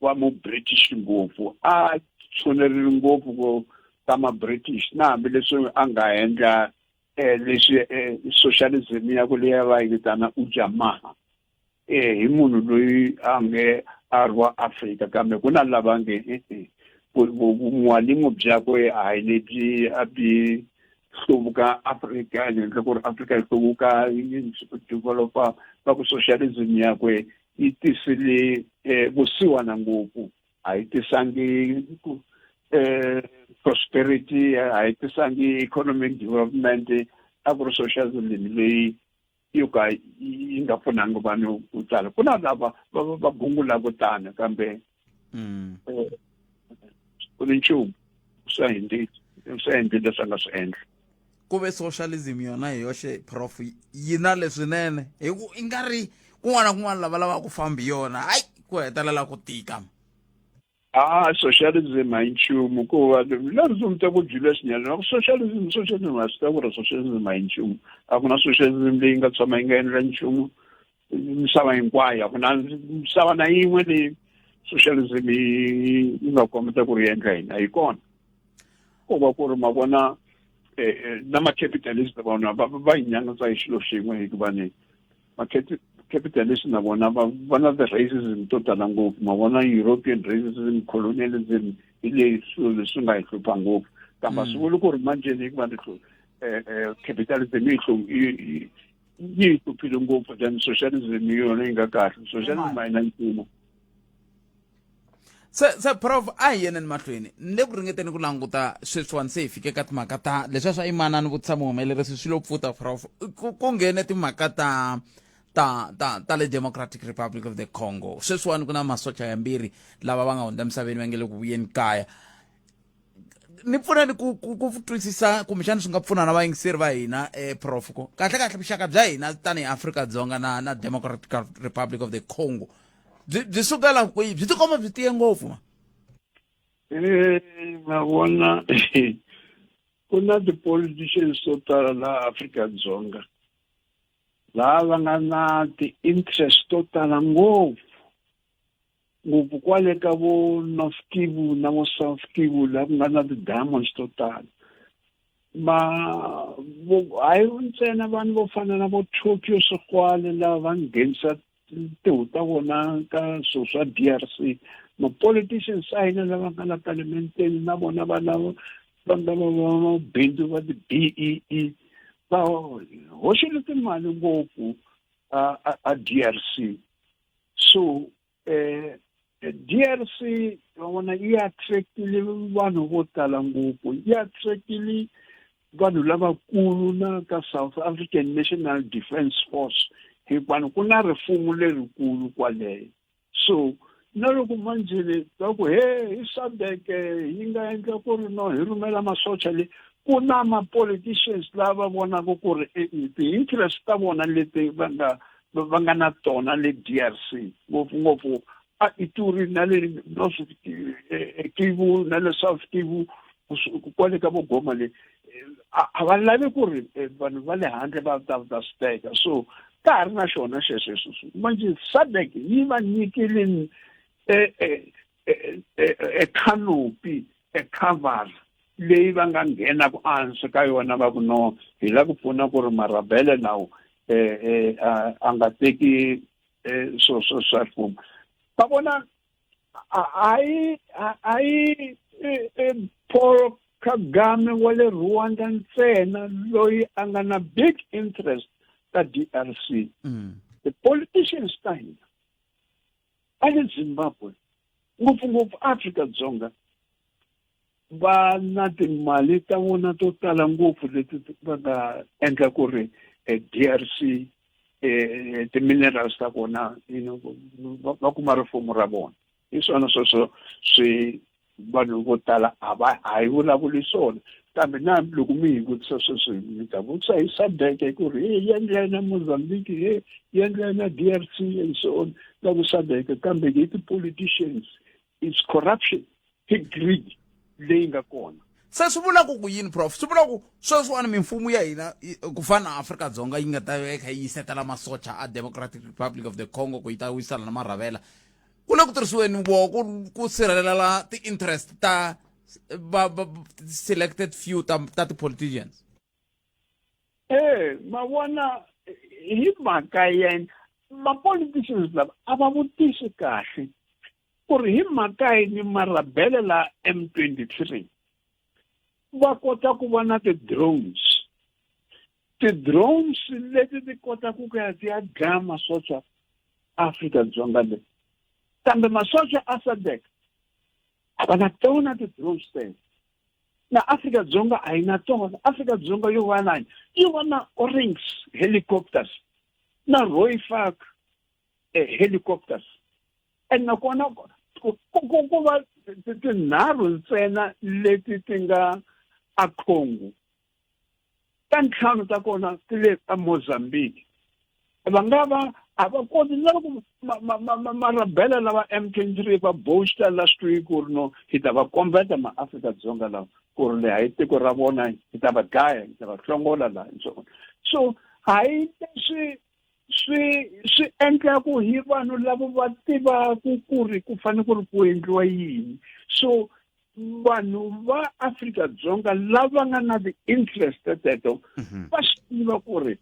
va mu British ngopfu a tshunerile ngopfu ku ka ma British na hambileswi a nga endla eh, leswi eh, socialism ya ku leya va yi vitana ujamaa eh, hi munhu loyi a nge a ri wa Afrika kambe ku na lava nge e-e vumwalimu byakwe a hi lebyi a byi hluvuka Afrika handle ku ri Afrika yi hluvuka yi developa va ku socialism yakwe yi tisile eh, vusiwana ngopfu a yi tisangi eh, prosperity a yi tisangi economic development a ku ri socialism leyi yo ka yi nga pfunanga vanhu ku tala ku na lava va gungulaka tano kambe mm. eh, ku ni nchumu swi endlile swi endlile leswi a nga swi endla ku ve socialism yona hi yoxe prof yi na leswinene hi ku i nga ri kun'wana na kun'wana lava lavaka ku fambi yona hayi ku hetelela ku tika a socialism a yi nchumu ku va leswi mi ta ku Julius Nyerere ku socialism socialism a swi ta ku ri socialism a yi nchumu a ku na socialism leyi nga tshama yi nga endla nchumu misava hinkwayo a ku na misava na yin'we leyi socialism yi nga kombeta ku ri endla yini a yi kona ko va ku ri ma vona eh, eh, na ma-capitalist vona va yi nyangasa hi xilo xin'we hikuva ni ma-capitalist na vona va va na ti-racism to tala ngopfu ma vona european racism colonialism hi leyi swilo leswi nga hi hlupha ngopfu kambe a swi mm. vuli ku ri manjeni hikuva ni eh, capitalism yi yi hi hluphile ngopfu then socialism hi yona yi nga kahle socialism a yi na nchumu se se prof a hi yeneni mahlweni ni le ku ringeteni ku languta sweswiwani se hi fike ka timhaka ta leswiya swa imana ni vutisa muhumelerisi swi lo pfuta prof ku ku nghene timhaka ta ta ta ta le Democratic Republic of the Congo sweswiwani ku na masocha yambirhi lava va nga hundza emisaveni va nge le ku vuyeni kaya ni pfuneni ku ku ku twisisa kumbexana swi nga pfuna na vayingiseri va hina eh, prof ku kahle kahle vuxaka bya hina tanihi Afrika-Dzonga na na Democratic Republic of the Congo byi byi sukela kwihi byi tikomba byi tiye ngopfu ma Eh, ma vona ku na ti-politicians to tala laha Afrika-Dzonga laha va nga na ti-interest to tala ngopfu ngopfu kwale ka vo North Kivu na vo South Kivu laha ku nga na ti-diamonds to tala ma hayi ntsena vanhu vo fana na vo Tokyo Sexwale lava va nghenisa tihu ta vona ka swilo swa D_R_C ma-politicians a hina lava nga la palamenteni na vona va lava va nga va vamabindzu va ti-B_E_E va hoxile timali ngopfu a a D_R_C so eh DRC va vona yi attractile vanhu vo tala ngopfu yi attractile vanhu lavakulu na ka South African National Defence Force hikuva ku na rifumo lerikulu kwaleyo so na loko manjheni va ku he hi SADC yi nga endla ku ri no hi rhumela masocha le ku na ma-politicians lava vonaka ku ri ti-interest ta vona leti va nga va nga na tona le DRC ngopfungopfu a Ituri na le North Kivu na le South Kivu kwale ka vogoma le a va lavi ku ri vanhu va le handle va ta ta swi teka so ka ha ri na xona xexo sweswi manjhe SADC yi va nyikile e canopy e cover leyi va nga nghena ku ansi ka yona va ku no hi la ku pfuna ku ri marabele nawu eh a nga teki swo swo swa mfumo va vona a yi a yi Paul Kagame wa le Rwanda ntsena loyi a nga na big interest ka DRC the politicians ta hina a le Zimbabwe ngopfungopfu Afrika-Dzonga va na timali ta vona to tala ngopfu leti va nga endla ku ri DRC ti-minerals ta kona you know va kuma rifumo ra vona hi swona sweswo swi vanhu vo tala a va a hi vulavuli swona kambe na loko mi hi vutisa sweswi mi ta vutisa hi SADC ku ri hey yi endla na Mozambique hey yi endla na DRC and so on ka ku SADC kambe hi ti-politicians it's corruption hi greed leyi nga kona se swi vula ku ku yini prof swi vula ku sweswiwani mimfumo ya hina ku fana na Afrika-Dzonga yi nga ta yi kha yi yisetela masocha a Democratic Republic of the Congo ku yi ta wisana na marhavela ku le ku tirhisiweni wo ku ku sirhelela ti-interest ta va, va selected few ta, ta ti-politicians Eh, ma vona hi mhaka yena ma-politicians lava a va vutisi kahle ku ri hi mhaka yini marabele la M23 va kota ku va na ti-drones ti-drones leti ti kotaka ku ya ti ya dlaya masocha Afrika-Dzonga leyi kambe masocha a SADC a va na tona ti-drones teto na Afrika-Dzonga a yi na tona Afrika-Dzonga yo va na yi va na Oryx helicopters na Rooivalk helicopters and nakona ku ku va tinharhu ntsena leti ti nga a Congo ta ntlhanu ta kona ti le ka Mozambique va nga va a va koti na loko marabela lava M23 va boasta last week ku ri no hi ta va kombeta maAfrika-Dzonga lava ku ri leha hi tiko ra vona hi ta va dlaya hi ta va hlongola laha and so on so hayi leswi swi swi endla ku hi vanhu lava va tivaka ku ri ku fanele ku ri ku endliwa yini so vanhu va Afrika-Dzonga lava nga na ti-interest teto va swi tiva ku ri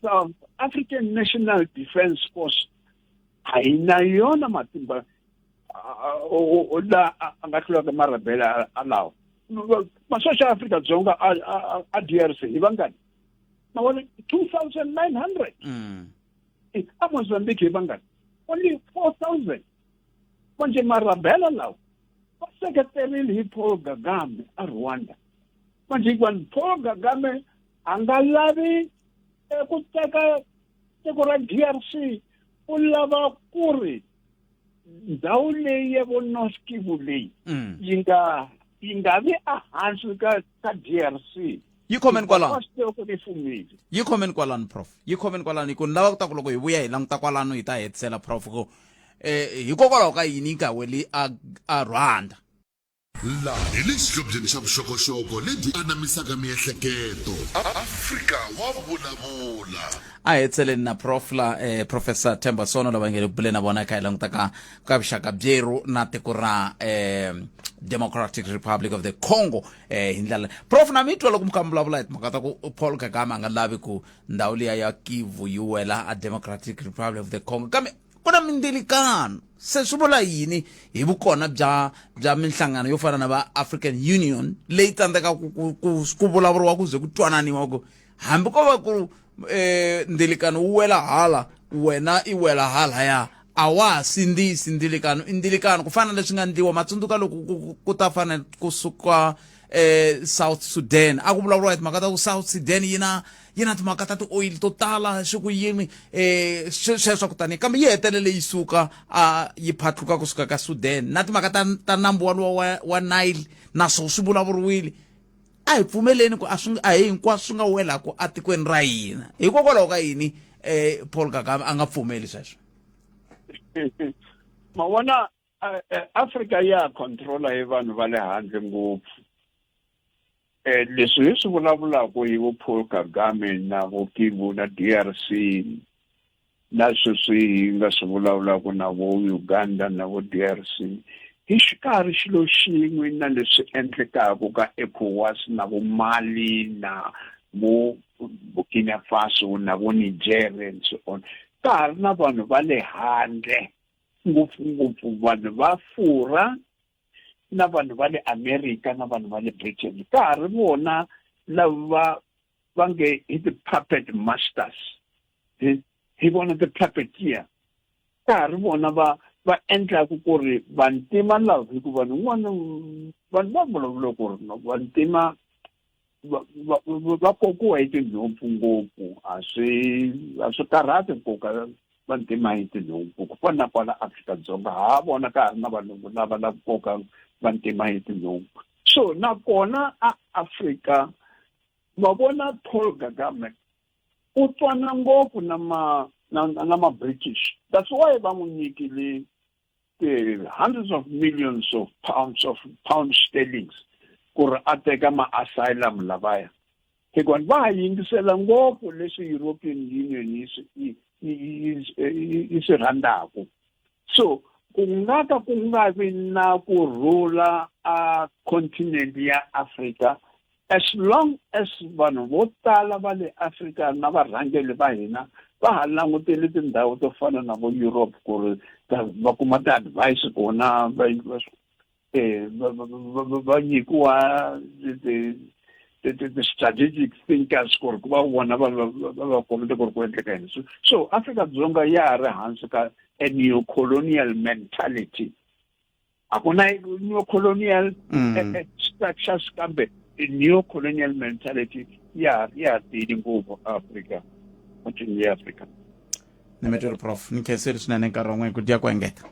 South African National Defence Force a yi na yona matimba la a nga hlulaka marabele alawo masocha ya Afrika-Dzonga a DRC hi vangani ma vona 2900 a Mozambique hi vangani only 4000 manje marabela lawa va seketerile hi Paul Kagame a Rwanda manje hikuva Paul Kagame a nga lavi ku teka tiko ra DRC u lava ku ri ndhawu leyi ya vo North Kivu leyi yi nga yi nga vi ehansi ka ka DRC yi khomeni kwalano yi khomeni kwalano prof yi khomeni kwalano hi ku ni lava ku ta ku loko hi vuya hi languta kwalano hi ta hetisela prof ku eh hikokwalaho ka yini yi nga weli a a Rwanda La hi le xihlobyeni xa vuxokoxoko lebyi anamisaka miehleketo. Afrika wa vulavula. A hetiseleni na prof la eh, professor Themba Sono lava nge le ku buleni na vona kha hi languta ka ka vuxaka byerhu na tiko ra eh, Democratic Republic of the Congo eh, hi ndlela prof na mi twa loko mi kha mi vulavula hi timhaka ta ku Paul Kagame a nga lavi ku ndhawu liya ya Kivu yi wela a Democratic Republic of the Congo kambe ku na mindzilikano se swi vula yini hi vukona bya bya minhlangano yo fana na va African Union leyi tsandzekaka ku ku ku vulavuriwa ku ze ku twananiwa ku hambi ko va ku eh ndzilikano wu wela hala wena i wela halaya a wa ha sindzisi ndzilikano i ndzilikano ku fana na leswi nga ndliwa matsundzuka loko ku ta fana kusuka eh South Sudan a ku vulavuriwa hi timhaka ta ku South Sudan yi na yi na timhaka ta ti-oil to tala swi ku yini eh sweswo ku tani kambe yi hetelele yi suka a yi phatluka kusuka ka Sudan na timhaka ta ta nambu walowo wa, wa Nile naswo swi vulavuriwile a hi pfumeleni ku a swi a hi hinkwaswo swi nga welaku atikweni ra hina hikokwalaho ka yini eh Paul Kagame a nga pfumeli sweswo ma vona Afrika ya controla hi vanhu va le handle ngopfu eh leswi hi swi vulavulaka hi vo Paul Kagame na vo Kivu na DRC na sweswi hi nga swi vulavulaka na vo Uganda na vo DRC hi xikarhi xilo xin'we na leswi endlekaka ka ECOWAS na vo Mali na vo Burkina Faso na vo Niger and so on ka ha ri na vanhu va le handle ngopfungopfu vanhu va Furwa na vanhu va le America na vanhu va le Britain ka ha ri vona lava va nge hi ti-puppet masters hi hi vona ti-puppeteer ka ha ri vona va va endlaku ku ri vantima lava hikuva vanhu un'wana vanhu va vulavula ku ri vantima va kokiwa hi tinhompfu ngopfu a swi a swi karhati ku koka vantima hi tinhompfu ku fana na kwala Afrika-Dzonga ha vona ka ha ri na valungu lava lava koka vantima hi tinhompfu so nakona a Afrika va vona Paul Kagame u twana ngopfu na ma na, na ma British that's why va n'wi nyikile hundreds of millions of pounds of pound sterlings ku ri a teka ma-asylum lavaya hikuva va ha yingisela ngopfu leswi European Union yi swi yi swi rhandzaku so ku nga ka ku nga vi na ku rhula a continent ya Africa as long as vanhu vo tala va le Afrika na varhangeri va hina va ha langutele tindhawu to fana na vo Europe ku ri va kuma ti-advice kona va va nyikiwa ti-strategic thinkers ku ri ku va vona va va kombeta ku ri ku endleka yini so Afrika-Dzonga ya ha ri hansi ka a neo colonial mentality a ku na neo colonial structures kambe neo colonial mentality ya ya tiyile ngopfu Afrika continent ya Afrika ni mi twile prof ni khensile swinene nkarhi wa n'wina ku dya ku engeta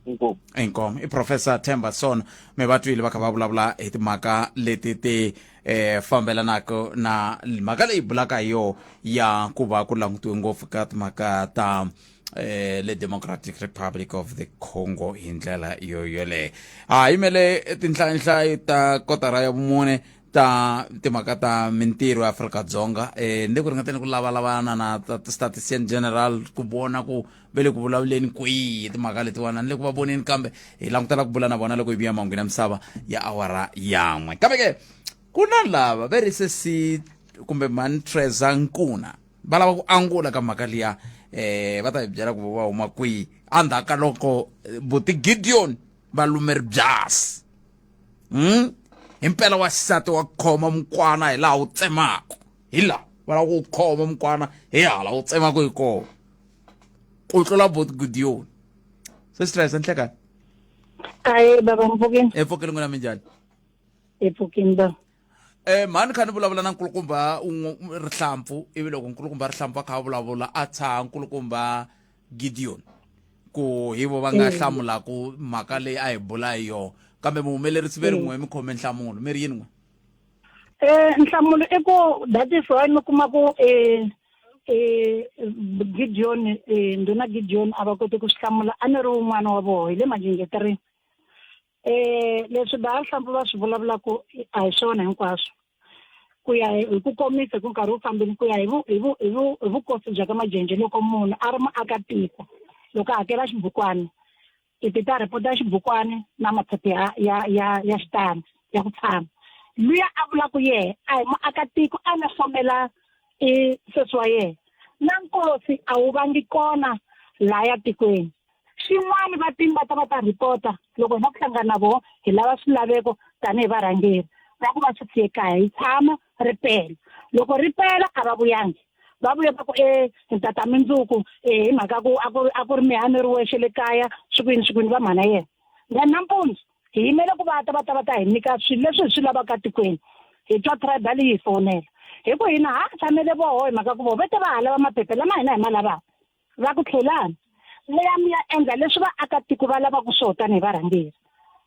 inkomu inkomu i professor Themba Sono mi va twile va kha va vulavula hi timhaka leti ti eh fambelanaka na mhaka leyi bulaka hi yo ya ku va ku langutiwe ngopfu ka timhaka ta eh le Democratic Republic of the Congo hi ndlela yo yoleyo ha yimele tinhlayinhlayo ta kotara ya vumune ta timhaka ta mintirho ya Afrika-Dzonga eh ni le ku ringeteni ku lavalavana na statistician general ku vona ku ve le ku vulavuleni kwihi timhaka letiwana ni le ku va voneni kambe hi langutela ku bula na vona loko hi vuya mahungwini ya misava ya awara yan'we kambe ke ku na lava ve ri se si kumbe mhani Treza Nkuna va lava ku angula ka mhaka liya eh va ta hi byela ku va huma kwihi endzhaku ka loko buti Gideon va lume ribyasi himpela wa xisati wa khoma mukwana hi laha wu tsemaka hi laha va lava ku khoma mukwana hi hala wu tsemaka hi kona ku tlula buti Gideon se swi hlayisa nhlekani Aye baba mpfukeni. Epfukeni n'wina minjhani? Epfukeni baba. Eh mhani kha ni vulavula na nkulukumba Rihlampfu ivi loko nkulukumba Rihlampfu a kha a vulavula a tshaha nkulukumba Gideon ku hi vo va nga hlamulaku mhaka leyi a hi bula hi yona kambe muhumelerisi ve ri n'we mi khome nhlamulo mi ri yini n'we Eh nhlamulo i ku that is why mi kuma ku eh eh Gideon eh ndhuna Gideon a va koti ku swi hlamula a ni ri wun'wana wa voho hi le Majingeterini eh leswi ba Rihlampfu va swi vulavulaka a hi swona hinkwaswo ku ya hi ku komisa hi ku nkarhi wu fambile ku ya hi hi hi hi vukosi bya ka Majenje loko munhu a ri muakatiko loko a hakela xibukwana i ti ta rhipota xibukwani na maphepha ya ya ya ya xitandi ya ku tshama luya a vula ku yehe a hi muakatiko a nga fomela i sesi wa yena na nkosi a wu vangi kona laya tikweni xin'wana vatimu va ta va ta rhipota loko hina ku hlangana na voho hi lava swilaveko tanihi varhangeri va ku va swi siye kaya hi tshama ri pela loko ri pela a va vuyangi va vuye va ku e hi tata mindzuku e hi mhaka ku a ku a ku ri mehe a ni ri wexe le kaya swi ku yini swi ku yini va mhana yena then nampundzu hi yimele ku va ta va ta va ta hi nyika swilo leswi hi swi lavaka tikweni hi twa tribal yi hi fonela hi ku hina ha tshamele voho hi mhaka ku voho ve te va ha lava maphepha lama hina hi ma lavaka va ku tlhelani mi ya mi ya endla leswi vaakatiko va lavaka swona tanihi varhangeri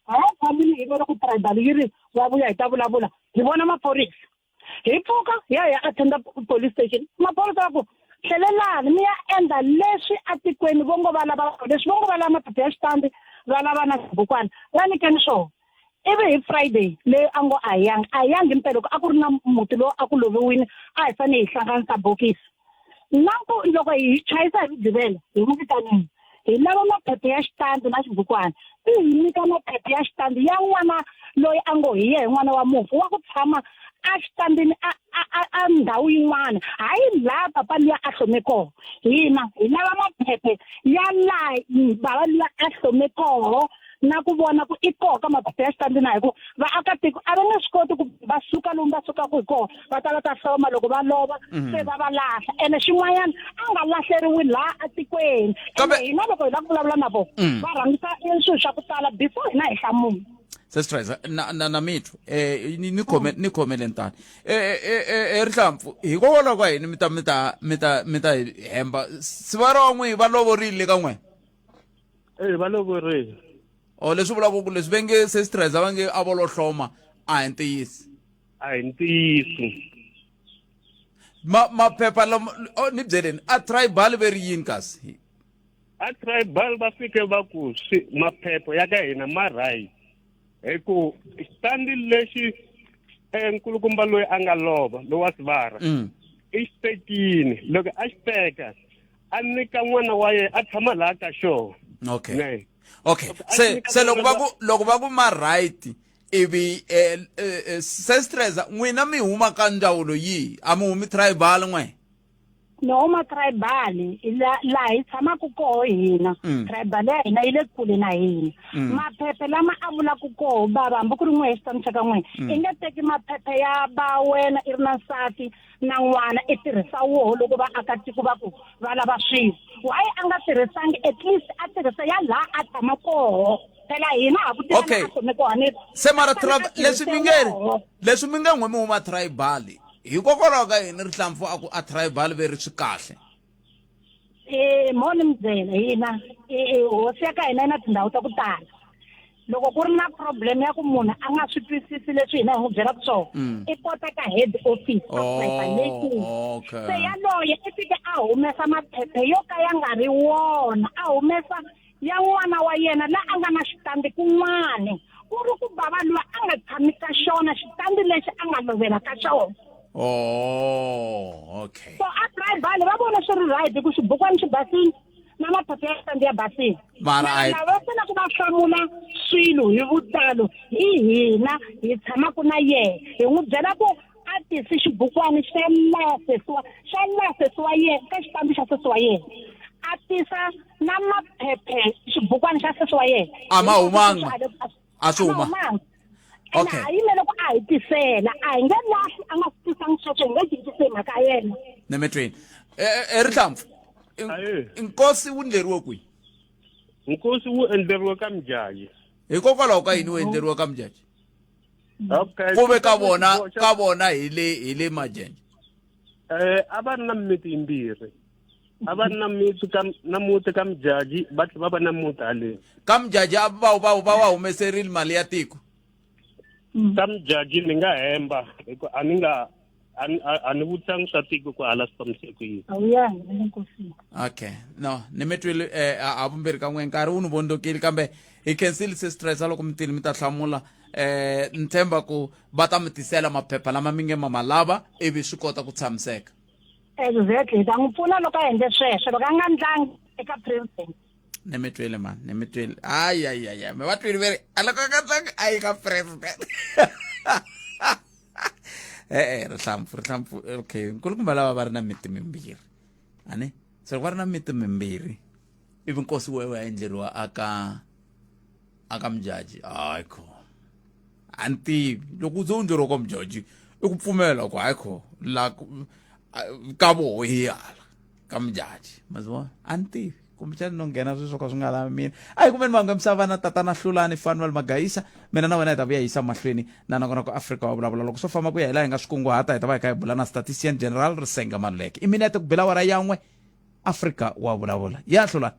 ha tshamile hi vona ku tribal yi ri wa vuya hi ta vulavula hi vona maphorisa hi pfuka hi ya hi ya attenda police station maphorisa va ku Tlhelelani mi ya endla leswi atikweni vo ngo va lava leswi vo ngo va lava maphepha ya xitandi va lava na xibukwana va nyikeni swona. Ivi hi Friday leyi a ngo a hi yangi a hi yangi himpela loko a ku ri na muti lowu a ku loviwile a hi fanele hi hlanganisa bokisi. Na ku loko hi chayisa hi Mugqivela hi n'wi vitanile hi lava maphepha ya xitandi na xibukwana i hi nyika maphepha ya xitandi ya n'wana loyi a ngo hi yehe n'wana wa mufi wa ku tshama a xitandini a a a a ndhawu yin'wana hayi laha papa luya a hlome koho hina hi lava maphephe ya laha bava luya a hlome koho na ku vona ku i koho ka maphephe ya xitandi na hi ku vaakatiko a va nge swi koti ku va suka lomu va sukaka hi kona va ta va ta hloma loko va lova mhm. se va va lahla ene xin'wanyana a nga lahleriwi laha atikweni ene hina loko hi lava ku vulavula na vona mm. va rhangisa swilo swa ku tala before hina hi hlamula sesitraiza na na na mithu eh ni ni khome ni khomele ntani eh eh, eh, eh rihlampfu hikokwalaho ka yini mi ta mi ta mi ta mi ta hemba siva ra n'wi va lovorile ka n'we Eh va lovorile o leswi vulaka ku leswi va nge sesitraiza va nge a vo lo hloma a hi ntiyiso a hi ntiyiso ma maphepha lama oh, ni byeleni a tribal ve ri yini kasi a tribal va fike va ku swi maphepha ya ka hina ma right hi ku xitandi lexi eh, nkulukumba loyi a nga lova lowa sivara mm. i xi tekini loko a xi teka a nyika n'wana wa yena a tshama laha ka xona okay ne. okay se se loko va ku loko va ku ma right ivi eh, eh, eh, sestresa n'wina mi huma ka ndzawulo yihi a mi humi tribal n'we ni huma tribal laha hi tshamaka koho hina mm. tribal ya hina yi le kule na hina mm. maphephe lama a vulaka koho bava hambi ku ri n'we xitanu xa ka n'we mm. i nge teki maphephe ya ba wena i ri na nsati na n'wana i tirhisa woho loko vaakatiko va ku va lava swilo why a nga tirhisangi at least a tirhisa ya laha a tshama koho phela hina ha ku tiva Okay. a khome kona ni se mara a fanele a leswi mi tirhise nge woho. leswi mi nge n'we mi huma tribal hikokwalaho ka yini rihlampfu a ku a tribal ve ri swi kahle Eh, mo ni mi byela hina eh, eh, hosi ya ka hina yi na tindhawu ta ku tala loko ku ri na problem ya ku munhu a nga swi twisisi leswi hina hi n'wi byelaka swona mm. i kota ka head office oh, leyikulu okay. se yaloye i fike a humesa maphephe yo ka ya nga ri wona a humesa ya n'wana wa yena la a nga na xitandi kun'wana ku ri ku bava luwa a nga tshami ka xona xitandi lexi a nga lovela ka xona oh okay so a tribal va vona swi ri right ku xibukwana xi basile na maphepha ya xitandi ya basile mara a lava va fanele va hlamula swilo hi vutalo hi hina hi tshamaka na yena hi n'wi byela ku a tisi xibukwana xa laha sesi wa xa laha sesi wa yena ka xitandi xa sesi wa yena a tisa na maphephe xibukwana xa sesi wa yena a ma humanga a swi huma okay a yimele ku a hi tisela a hi nge lahli a nga swi tisangi sweswo hi nge cincisi mhaka ya yena nemetweni erihlampfu nkosi wu ndleriwe kwihi nkosi wu endleriwe ka mjaji hikokwalaho ka yini wu endleriwe ka mjaji okay ku ve ka vona ka vona hi le hi le majenje eh a va ri na mimiti yimbirhi a va ri na miti ka na muti ka mjaji va tlhela va va na muti haleni ka mjaji a va va va va humeserile mali ya tiko ka mjaji ni nga hemba hi ku a ni nga a ni vutisanga swa tiko ku hala swi fambise ku yini okay no ni mi twile eh, a vumbirhi ka n'we nkarhi wu ni vondzokile kambe hi khensile se stressa loko mi tile mi ta hlamula eh ni tshemba ku va ta mi tisela maphepha lama mi nge ma ma lava ivi swi kota ku tshamiseka exactly hi ta n'wi pfuna loko a endle sweswo loko a nga ndlangi eka president ni mi twile mani ni mi twile hayi hayi hayi mi va twile ve ri a loko a nga tlangi a yi ka president e-e rihlampfu rihlampfu okay nkulukumba lava va ri na miti mimbirhi ani se loko va ri na miti mimbirhi ivi nkosi wewe a endleriwa aka aka mujaji hayi kho a ni tivi loko u ze u endleriwa ka mujaji i ku pfumela ku hayi kho la ka voho hi hala ka mujaji ma swi vona a ni tivi kumbexani no nghena sweswo ka swi nga lavi mina a hi kumeni vanhu misava na tatana hlulani fanuel magayisa mina na wena hi ta vuya yisa mahlweni na nakona ku afrika wa vulavula loko swo famba ku ya hi laha hi nga swi kunguhata hi ta va hi kha hi bula na statistician general risenga maluleke i minete ku bela awara yan'we afrika wa vulavula ya hlulani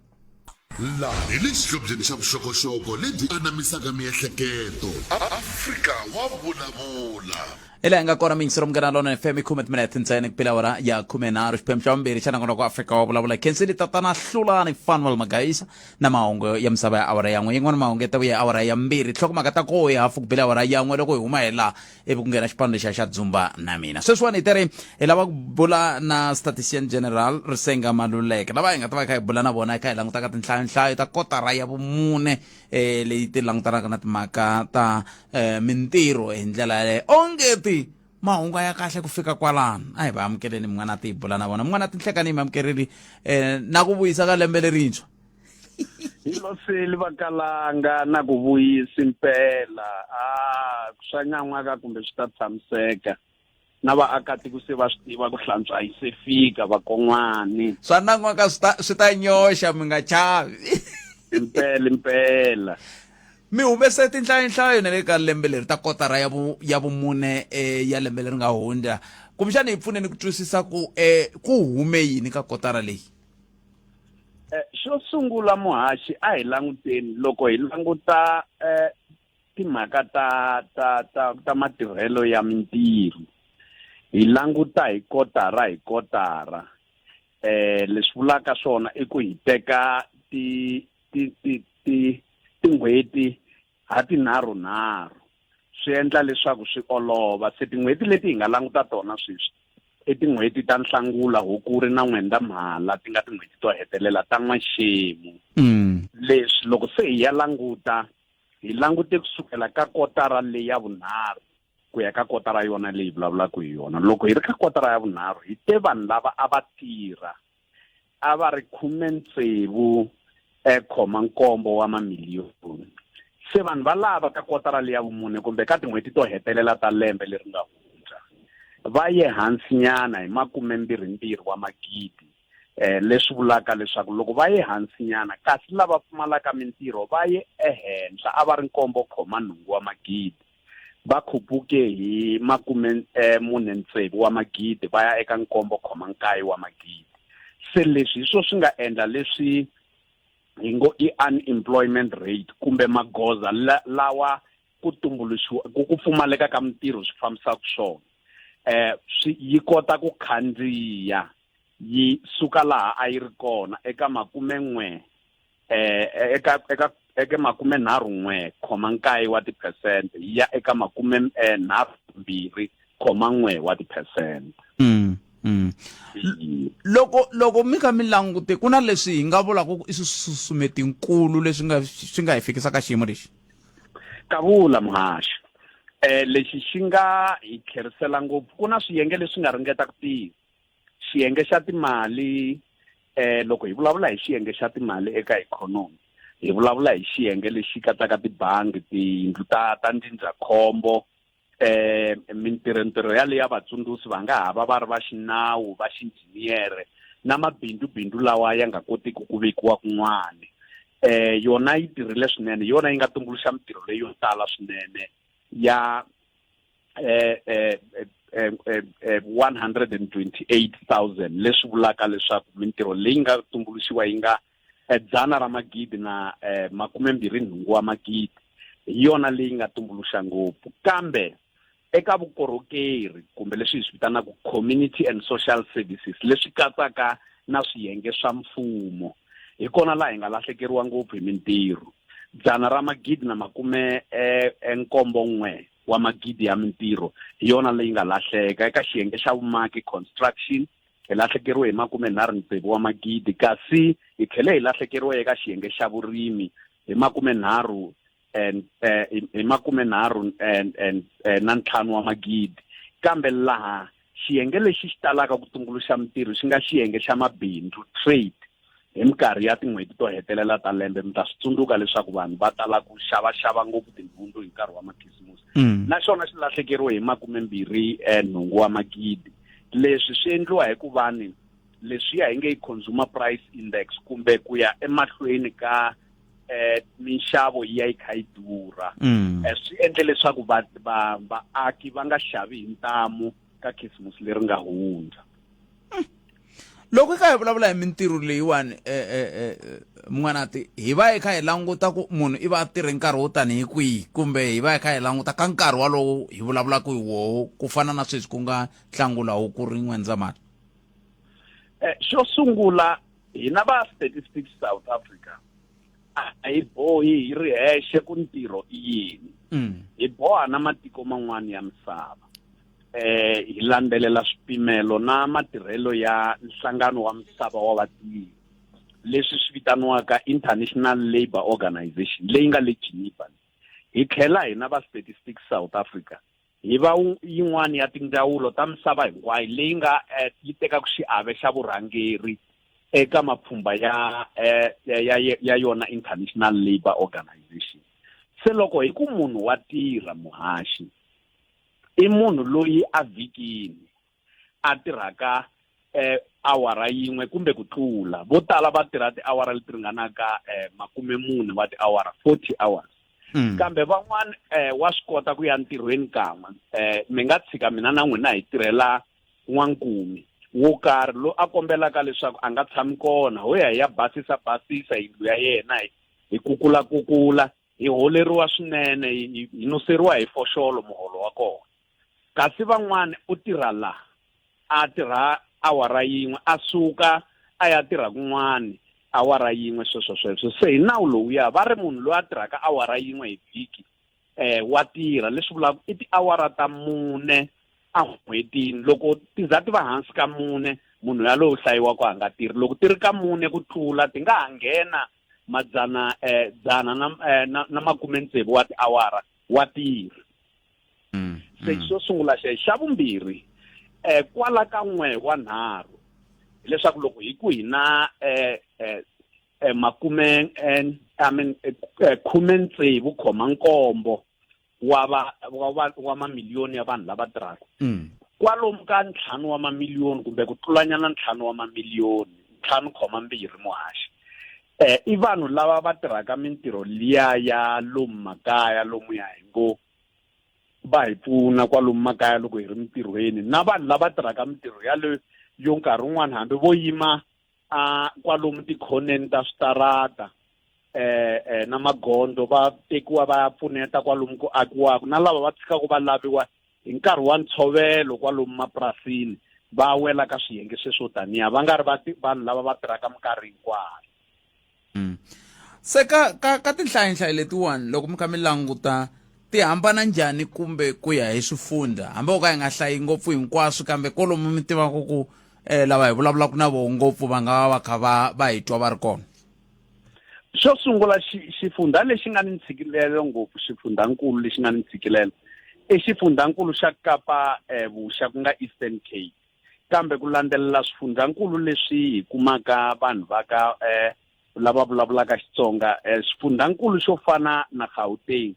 Laha hi le xihlobyeni xa vuxokoxoko lebyi anamisaka miehleketo. Afrika wa vulavula. Hi laha hi nga kona miyingisero Munghana Lonene FM i khume timinete ntsena ku pela awara ya 13 xiphemu xa vumbirhi xa nongonoko wa Afrika wa vulavula khensini tatana Hlulani Fanuel Magaisa na mahungu ya misava ya awara ya n'we yin'wana mahungu ya ta vuya awara ya mbirhi nhlokomhaka ta koho hi hafu ku bile awara ya n'we loko hi huma hi laha ivi ku nghena xipano lexiya xa dzumba na mina sweswiwani hi teri hi lava ku bula na statistician general Risenga Maluleke lava hi nga ta va hi kha hi bula na vona hi kha hi languta ka tinhlayonhlayo ta kotara ya vumune eh leyi ti langutanaka na timhaka ta eh, mintirho hi ndlela yaleyo onge ti mahungu ya kahle ku fika kwalano a hi va amukeleni mun'wana ti bula na vona mun'wana tinhlekani yi mi amukerile eh, na ku vuyisa ka lembe lerintshwa hi loseli vakalanga na ku vuyisa impela a swa nyan'waka kumbe swi ta tshamiseka na vaakatiko se va swi tiva ku hlantswa yi se fika vakon'wani swa nan'waka swi ta swi ta nyoxa mi nga chavi impela impela mi humese tinhlayonhlayo na le ka lembe leri ta kotara ya vu ya vumune eh, ya lembe leri nga hundza kumbexana hi pfuneni ku twisisa ku eh, ku hume yini ka kotara leyi eh, xo sungula muhaxi a hi languteni loko hi languta eh, timhaka ta ta ta ta matirhelo ya mintirho hi languta hi kotara hi kotara eh leswi vulaka swona i ku hi teka ti ti ti ti tin'hweti ha tinharhu nharhu swi endla leswaku swi olova se tin'hweti leti hi nga languta tona sweswi i tin'hweti ta Nhlangula, Hukuri na N'wendzamhala ti nga tin'hweti to hetelela ta n'waxemu. Mm. Leswi loko se hi ya languta hi langute kusukela ka kotara leyi ya vunharhu ku ya ka kotara yona leyi vulavulaka hi yona. Loko hi ri ka kotara ya vunharhu hi te vanhu lava a va tirha a va ri khumetsevu eh, khoma nkombo wa mamiliyoni se vanhu va lava ka kotara leya vumune kumbe ka tin'hweti to hetelela ta lembe leri nga hundza va ye hansinyana hi makumembirhimbirhi wa magidi eh leswi vulaka leswaku loko va ye hansinyana kasi lava pfumalaka mintirho va ye ehenhla a va ri nkombo khoma nhungu wa magidi va khupuke hi makume eh, mune tsevu wa magidi va ya eka nkombo khoma nkaye wa magidi se leswi hi swo swi nga endla leswi hi ngo i unemployment rate kumbe magoza lawa ku tumbuluxiwa ku ku pfumaleka ka mintirho swi fambisaka swona eh swi yi kota ku khandziya yi suka laha a yi ri kona eka makumen'we eh eka eka eka makume nharhu n'we khoma nkaye wa tiphesente yi ya eka makume eh, nharhu mbirhi khoma n'we wa tiphesente mm, mm. loko loko mi kha mi langute ku na leswi hi nga vulaka ku i swisusumetikulu leswi nga swi nga hi fikisaka xiyimo lexi kavula muhaxi eh lexi xi nga hi tlherisela ngopfu ku na swiyenge leswi nga ringeta ku tirha xiyenge xa timali eh loko hi vulavula hi xiyenge xa timali eka ikhonomi hi vulavula hi xiyenge lexi katsaka tibangi tiyindlu ta ta ndzindzakhombo eh mintirho ntirho yaleyo ya vatsundzuxi va nga ha va va ri va xinawu va xinjhiniyere na mabindzu-bindzu lawa ya nga kotiki ku vekiwa kun'wana eh yona yi tirhile swinene yona yi nga tumbuluxa mintirho leyi yo tala swinene ya eh eh eh, eh, eh 128,000 leswi vulaka leswaku mintirho leyi nga tumbuluxiwa yi nga eh, dzana ra magidi na eh, makumembirhi nhungu wa magidi hi yona leyi nga tumbuluxa ngopfu kambe eka vukorhokeri kumbe leswi hi swi vitanaka community and social services leswi katsaka na swiyenge swa mfumo hi kona laha hi nga lahlekeriwa ngopfu hi mintirho dzana ra magidi na makume eh, eh, nkombo n'we wa magidi ya mintirho hi yona leyi nga lahleka eka xiyenge xa vumaki construction hi lahlekeriwe hi makumenharhu tsevu wa magidi kasi hi tlhele hi lahlekeriwe eka xiyenge xa vurimi hi makumenharhu and eh, hi makumenharhu and and eh, na ntlhanu wa magidi kambe laha xiyenge lexi xi talaka ku tumbuluxa mintirho xi nga xiyenge xa mabindzu trade hi minkarhi ya tin'hweti to hetelela ta lembe mi ta swi tsundzuka leswaku vanhu va tala ku xavaxava ngopfu tinhundzu hi nkarhi wa makhisimusi mm. na xona xi lahlekeriwe hi makumembirhi eh, nhungu wa magidi leswi swi endliwa hikuva ni leswiya hi nge yi consumer price index kumbe ku ya emahlweni ka eh minxavo yi ya yi kha yi durha mm. eh, swi endle leswaku va va vaaki va nga xavi hi ntamu ka khisimusi leri nga hundza. Loko hi kha hi vulavula hi mintirho leyiwani eh, eh, eh, mun'wanati hi va hi kha hi languta ku munhu i va a tirhe nkarhi wo tanihi kwihi kumbe hi va hi kha hi languta ka nkarhi walowo hi vulavulaka hi woho ku fana na sweswi ku nga nhlangula wu ku ri N'wendzamhala? Xo sungula hina va Statistics South Africa a hi bohi hi ri hexe ku ntirho i yini. Hi boha na matiko man'wana ya misava. Hi landzelela swipimelo na matirhelo ya nhlangano wa misava wa vatirhi leswi swi vitaniwaka International Labour Organization leyi nga le Geneva. Hi tlhela hina va Statistics South Africa hi va yin'wana ya tindzawulo ta misava hinkwayo leyi nga yi tekaka xiave xa vurhangeri eka mapfhumba ya yona International Labour Organization. Se loko hi ku munhu wa tirha muhaxi i munhu loyi a vhikini a tirhaka awara yin'we kumbe ku tlula. Vo tala va tirha tiawara leti ringanaka 40 wa tiawara, 40 hours. Kambe van'wana wa swi kota ku ya ntirhweni kan'we. Mi nga tshika mina na n'wina hi tirhela n'wankumi wo karhi loyi a kombelaka leswaku a nga tshami kona, ho ya hi ya basisa basisa yindlu ya yena, hi kukula kukula, hi holeriwa swinene, hi nuseriwa hi foxolo muholo wa kona. Kasi van'wana u tirha la, a tirha awara yin'we, a suka a ya tirha kun'wana awara yin'we, sweswo sweswo. Se hi nawu lowuya va ri munhu loyi a tirhaka awara yin'we hi vhiki wa tirha, leswi vulaka i tiawara ta 4 en'hwetini. Loko ti za ti va hansi ka 4, munhu yaloye u hlayiwa ku a nga tirhi. Loko ti ri ka 4 ku tlula, ti nga ha nghena madzana dzana na makume ntsevu wa tiawara wa tirha. Se xo sungula xe. Xa vumbirhi, kwala ka 1 wa 3, hileswaku loko hi ku hi na makume, I mean, khume ntsevu khoma nkombo wa va, wa va, wa mamiliyoni ya vanhu lava tirhaka. Kwalomu ka 5 wa mamiliyoni kumbe ku tlulanyana 5 wa mamiliyoni, ntlhanu khoma mbirhi muhaxi. I vanhu lava va tirhaka mintirho liya ya lomu makaya, lomu ya hi ngo va hi pfuna kwalomu makaya loko hi ri mintirhweni, na vanhu lava tirhaka mintirho yaleyo yo nkarhi wun'wani hambi vo yima a kwalomu tikhoneni ta switarata na magondzo, va tekiwa va ya pfuneta kwalomu ku akiwaka, na lava va tshikaka va laviwa hi nkarhi wa ntshovelo kwalomu mapurasini, va wela ka swiyenge sweswo taniya, va nga ri vanhu lava va tirhaka minkarhi hinkwayo. Se ka tinhlayinhlayi letiwani loko mi kha mi languta ti hambana njhani kumbe ku ya hi swifundha, hambi o ka hi nga hlayi ngopfu hinkwaswo, kambe kwalomu mi tivaka ku lava hi vulavulaka na voho ngopfu va nga va va kha va hi twa va ri kona? Xo sungula, xifundha lexi nga ni ntshikilelo ngopfu, xifundhankulu lexi nga ni ntshikilelo i xifundhankulu xa Kapa Vuxa, ku nga Eastern Cape. Kambe ku landzelela swifundhankulu leswi hi kumaka vanhu va ka lava vulavulaka Xitsonga, xifundhankulu xo fana na Gauteng,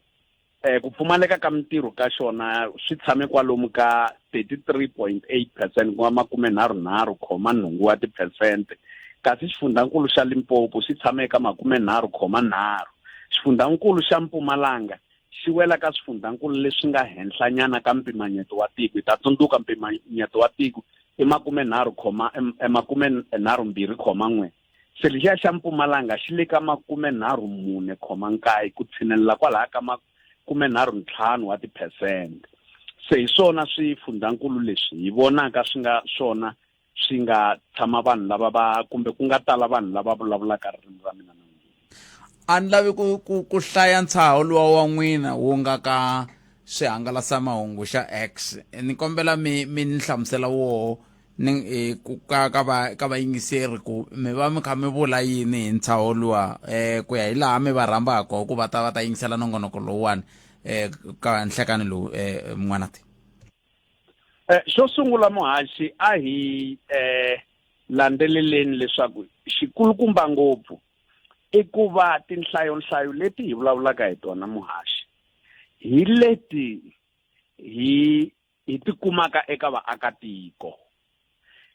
ku pfumaleka ka mintirho ka xona swi tshame kwalomu ka 33.8%, ku nga makume nharhu nharhu khoma nhungu wa tiphesente, kasi xifundhankulu xa Limpopo xi tshame eka makume nharhu khoma nharhu. Xifundhankulu xa Mpumalanga xi wela ka swifundhankulu leswi nga henhlanyana ka mpimanyeto wa tiko. Hi ta tsundzuka mpimanyeto wa tiko i makume nharhu khoma, makume nharhu mbirhi khoma n'we. Se lexiya xa Mpumalanga xi le ka makume nharhu mune khoma nkaye, ku tshinelela kwalaya ka makume nharhu ntlhanu wa tiphesente. Se hi swona swifundhankulu leswi hi vonaka swi nga swona swi nga tshama vanhu lava va, kumbe ku nga tala vanhu lava vulavulaka ririmi ra mina na n'wina. A ni lavi ku hlaya ntshaho luwa wa n'wina wu nga ka swihangalasamahungu xa X. Ni kombela mi ni hlamusela woho ni ku ka, ka va, ka vayingiseri ku mi va mi kha mi vula yini hi ntshaho luwa, ku ya hi laha mi va rhambaka ku va ta va ta yingisela nongonoko lowuwani, ka nhlekani lowu, Mun'wanati. Xo sungula muhaxi, a hi landzeleleni leswaku xikulukumba ngopfu i ku va tinhlayonhlayo leti hi vulavulaka hi tona muhaxi hi leti hi ti kumaka eka vaakatiko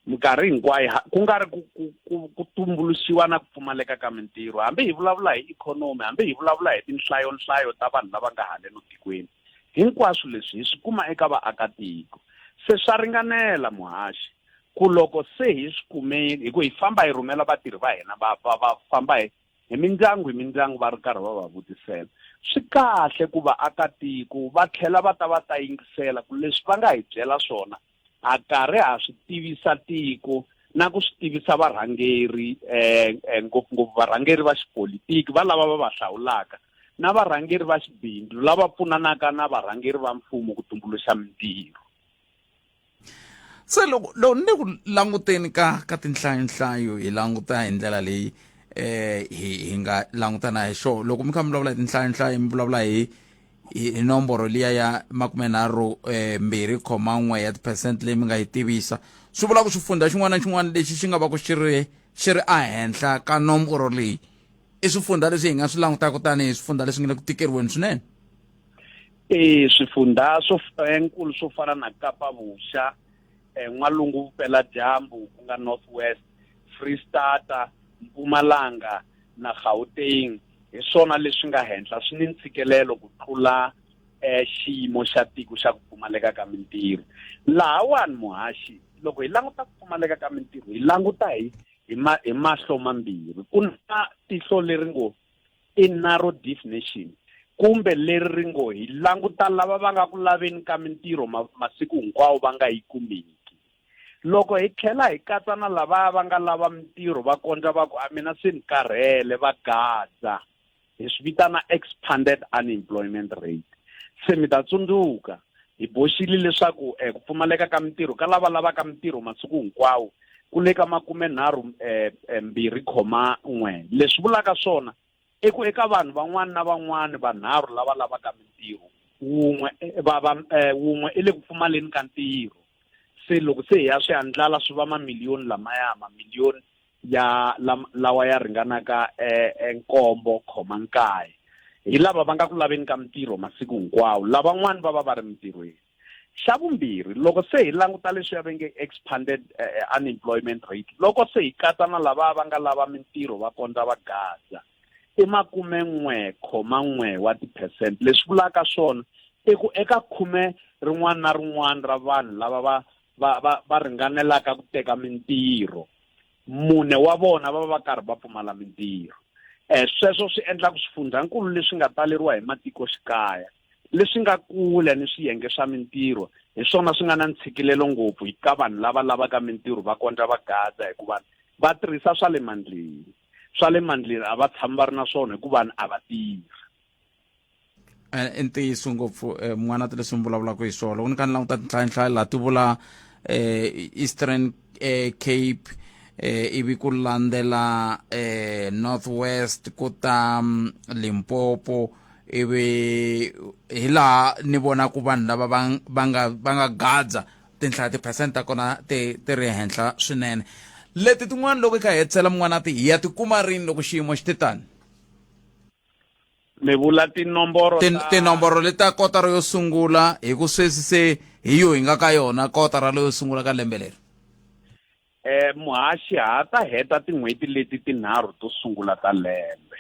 minkarhi hinkwayo, ku nga ri ku tumbuluxiwa na ku pfumaleka ka mintirho. Hambi hi vulavula hi ikhonomi, hambi hi vulavula hi tinhlayonhlayo ta vanhu lava nga haleno tikweni, hinkwaswo leswi hi swi kuma eka vaakatiko. Se swa ringanela muhaxi Ku loko se hi swi kumile, hi ku hi famba hi rhumela vatirhi va hina va va va famba hi hi mindyangu hi mindyangu va ri karhi va va vutisela. Swi kahle ku vaakatiko va tlhela va ta va ta yingisela ku leswi va nga hi byela swona ha karhi ha swi tivisa tiko na ku swi tivisa varhangeri eh, eh, ngopfungopfu varhangeri va xipolitiki va lava va va hlawulaka na varhangeri va xibindzu lava pfunanaka na varhangeri va mfumo ku tumbuluxa mintirho. Se loko loko ni le ku languteni ka ka tinhlayonhlayo hi languta hi ndlela leyi eh hi hi nga langutana hi xo loko mi kha mi vulavula hi tinhlayonhlayo mi vulavula hi hi nomboro liya ya makumenharhu eh, mbirhi khoma n'we ya tiphesente leyi mi nga yi tivisa swi vula ku xifundza xin'wana na xin'wana lexi xi nga va ku xi ri xi ri ehenhla ka nomboro leyi i swifundza leswi hi nga swi langutaka tanihi swifundza leswi nga le ku tikeriweni swinene. E swifundza swo nkulu swo fana na Kapa Vuxa, eh, N'walungu Vupeladyambu ku nga North West, Free State, Mpumalanga na Gauteng hi swona leswi nga henhla swi ni ntshikelelo ku tlula eh, xiyimo xa tiko xa ku pfumaleka ka mintirho. Lahawani muhaxi, loko hi languta ku pfumaleka ka mintirho hi languta hi hi ma hi mahlo mambirhi. Ku na tihlo leri ngo i narrow definition kumbe leri ri ngo hi languta lava va nga ku laveni ka mintirho masiku hinkwawo va nga yi kumiki. Loko hi tlhela hi katsa na lavaya va nga lava mintirho va kondza va ku a mina se ni karhele va gadza, hi swi vitana expanded unemployment rate. Se mi ta tsundzuka hi boxile leswaku eh, ku pfumaleka ka mintirho ka lava lavaka mintirho masiku hinkwawo ku le ka makumenharhu eh, eh, mbirhi khoma n'we. Leswi vulaka swona i ku eka vanhu van'wana na van'wana vanharhu lava lavaka mintirho wun'we eh, va, va, eh, wun'we i le ku pfumaleni ka ntirho. Se loko se hi ya swi andlala swi va mamiliyoni lamaya mamiliyoni ya lawa ya ringanaka eh, eh, nkombo khoma nkaye hi lava va nga ku laveni ka mintirho masiku hinkwawo lavan'wani va va va ri mintirhweni xa vumbirhi loko se hi languta leswi ya va nge expanded eh, unemployment rate loko se hi katsa na lava va nga lava mintirho va kondza va gaza i makume n'we khoma n'we wa ti-percent leswi vulaka swona i ku eka khume rin'wana na rin'wana ra vanhu lava va va va va ringanelaka ku teka mintirho mune wa vona va va va karhi va pfumala mintirho eh sweswo swi endla ku swifundzankulu leswi nga taleriwa hi matikoxikaya leswi nga kule ni swiyenge swa mintirho hi swona swi nga na ntshikilelo ngopfu hi ka vanhu lava lavaka mintirho va kondza va gadza hikuva va tirhisa swa le mandleni swa le mandleni a va tshami va ri na swona hikuva a va tirhi Eh, i ntiyiso ngopfu eh, mun'wana ti leswi mi vulavulaka hi swona loko ni kha ni languta tinhlayanhlaya laha ti vula eh, eastern eh, cape eh, ivi ku landzela eh, north west ku ta mm, limpopo ivi hi laha ni vonaka vanhu lava va va nga va nga gadza tinhlaya ti-percent ta kona ti ti ri henhla swinene leti tin'wana loko hi kha hi hetisela mun'wana ti hi ya tikuma rini loko xiyimo xi te tani Mi vula tinomboro Tin, ta... tinomboro leti ta kotara yo sungula hi ku sweswi se hi yo hi nga ka yona kotara leyo sungula ka lembe leri. Eh muhaxi ha ta heta tin'hweti leti tinharhu to sungula ta lembe.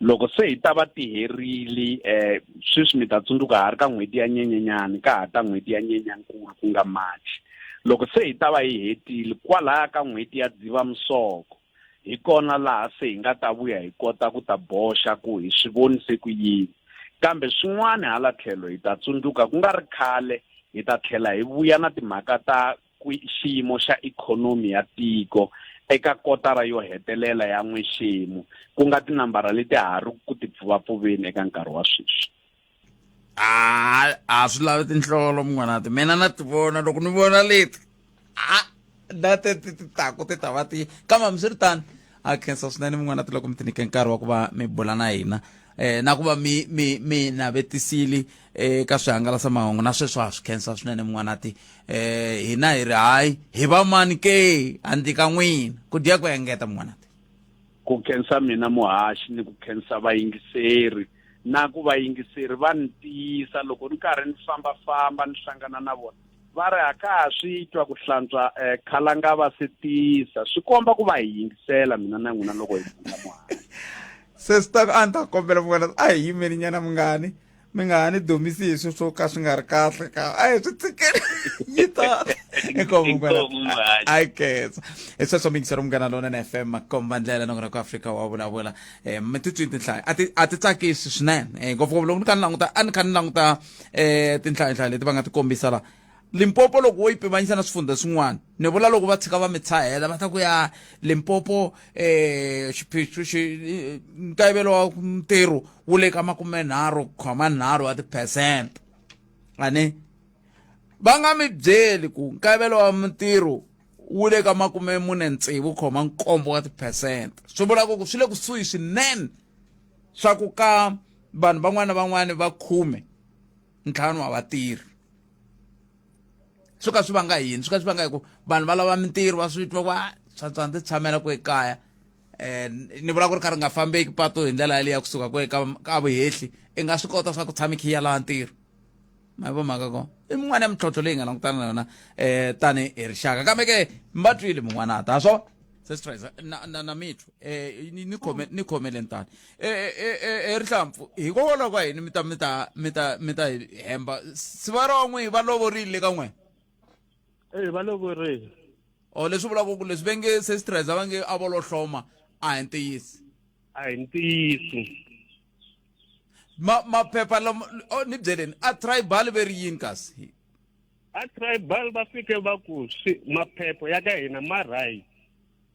Loko se hi ta va ti herile eh sweswi mi ta tsundzuka ha ri ka n'hweti ya Nyenyenyani ka ha ta n'hweti ya Nyenyankulu ku nga March. Loko se hi ta va hi hetile kwalaya ka n'hweti ya Dzivamisoko Hi kona laha se hi nga ta vuya hi kota ku ta boxa ku hi swi vonise ku yini. Kambe swin'wana hala tlhelo hi ta tsundzuka ku nga ri khale hi ta tlhela hi vuya na timhaka ta xiyimo xa ikhonomi ya tiko eka kotara yo hetelela ya n'wexemu, ku nga tinambara leti ha ri ku tipfuvapfuveni eka nkarhi wa sweswi. A a swi lavi tinhlolo mun'wanati mina na ti vona loko ni vona leti a na ti ti ti taku ti ta va ti kambe hambiswiritano a khensa swinene mun'wanati loko mi ti nyike nkarhi wa ku va mi bula na hina eh na ku va mi mi mi navetisile eka swihangalasamahungu na sweswo ha swi khensa swinene mun'wanati eh hina hi ri hayi hi va mani ke handle ka n'wina ku dya ku engeta mun'wanati Ku khensa mina muhaxi ni ku khensa vayingiseri na ku vayingiseri va ni tiyisa loko ni karhi ni famba-famba ni hlangana na vona va ri a ka ha swi twa ku hlantswa eh, khalanga va se tisa swi komba ku va hi yingisela mina na n'wina loko hi bula muhaxi se swi ta a ni ta kombela munghana a hi yimeni nyana munghani mi nga ha ni dumisi hi swi swo ka swi nga ri kahle ka a hi swi tshikeni. Yi ta inkomu. Inkomu, muhaxi. A khensa. Hi sweswo mingisero Munghana Lonene FM, makomba ndlela nongona ku Afrika wa vulavula. Mi ti twi tinhlayo a ti tsakisi swinene, ngopfungopfu loko ni kha ni languta, a ni kha ni languta tinhlayo leti va nga ti kombisa la Limpopo. Loko wo yi pimanyisa na swifundza swin'wana, ni vula loko va tshika va mi tshahela va ta ku ya Limpopo, xiphiqo xi nkayivelo wa ntirho wu le ka 33.3 wa tiphesente. Ani va nga mi byeli ku nkayivelo wa mintirho wu le ka 46.7 wa tiphesente, swi vula ku swi le kusuhi swinene swa ku ka vanhu van'wana na van'wana va 10, 5 wa vatirhi. Swi ka swi vanga yini? Swi ka swi vanga hi ku vanhu va lava mintirho, va swi twa ku a swa tswa ndzi tshamela ku ekaya. Ni vula ku ri kha ri nga fambeki patu hi ndlela yaliya kusuka ku eka ka vuhehli, i nga swi kota swa ku tshama i kha i ya lava ntirho. Ma vo mhaka kona i min'wana ya mintlhontlho leyi nga langutana na yona tani hi rixaka. Kambe ke mi va twile min'wana ta swo sesitresa na mithu, ni khomeleni tani rihlampfu. Hikokwalaho ka yini mi ta hi hemba siva ra n'wi va lovorile ka n'we? E va lovorile. O leswi vulaka ku leswi va nge sesitresa va nge a vo lo hloma a hi ntiyiso? A hi ntiyiso. Ma maphepha lama o ni byeleni, a tribal ve ri yini kasi? A tribal va fike va ku swi maphepha ya ka hina ma right,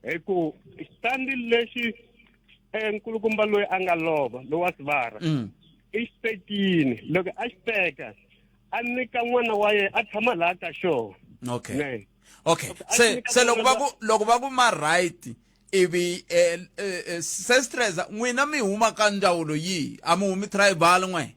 hi ku xitandi lexi nkulukumba loyi a nga lova lowa sivara i xi tekini. Loko a xi teka, a nyika n'wana wa yena a tshama laha ka xona. Okay. Ne. Okay. A Se nyika se loko va n'wana. ku loko va ku ma right, ivi sestresa n'wina mi huma ka ndzawulo yihi? A mi humi tribal n'we?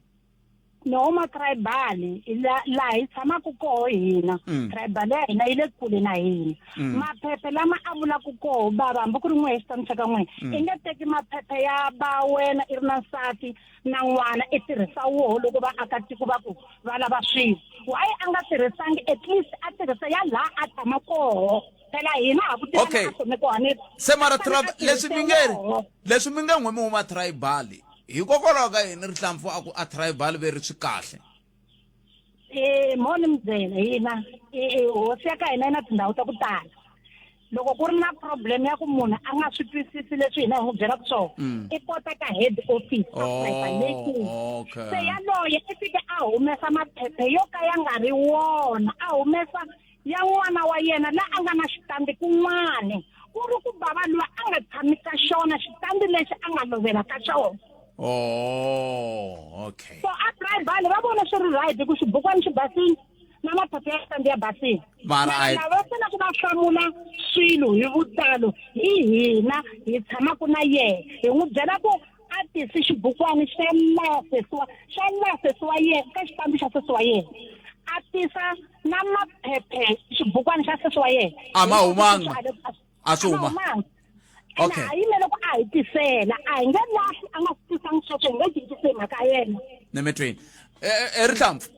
Ni huma tribal laha hi tshamaka koho hina. Tribal ya hina yi le kule na hina. Maphephe lama a vulaka koho bava, hambi ku ri n'we hi xitandi xa ka n'we, i nge teki maphephe ya ba wena i ri na nsati na n'wana, i tirhisa woho loko vaakatiko va ku va lava swilo. Why a nga tirhisangi at least a tirhisa ya laha a tshama koho? Phela hina ha ku tiva laha a tshame koho ni Se mara a fanele a leswi mi tirhise nge woho. Leswi mi nge n'we mi huma tribal, hikokwalaho ka yini rihlampfu a ku a tribal ve ri swi kahle? Mo ni mi byela, hina hosi ya ka hina yi na tindhawu ta ku tala. Loko ku ri na problem ya ku munhu a nga swi twisisi leswi hina hi n'wi byelaka swona, i kota ka head office ka tribal leyikulu. Se yaloye i fike a humesa maphephe yo ka ya nga ri wona, a humesa ya n'wana wa yena la a nga na xitandi kun'wani, ku ri ku bava luya a nga tshami ka xona xitandi lexi a nga lovela ka xona. Oh, okay. So a tribal va vona swi ri right ku xibukwani xi basile na maphephe ya xitandi ya basile. Mara Mara lava faneleke va hlamula swilo hi vutalo hi hina hi tshamaka na yena, hi n'wi byela ku a tisi xibukwani xa laha sesi wa xa laha sesi wa yena ka xitandi xa sesi wa yena, a tisa na maphephe xibukwani xa sesi wa yena. A ma humanga. A swi A ma huma. humanga. Okay. A yimele ku a hi tisela, a hi nge lahli a nga swi tisangi sweswo, hi nge cincisi hi mhaka ya yena. Nemetweni rihlampfu,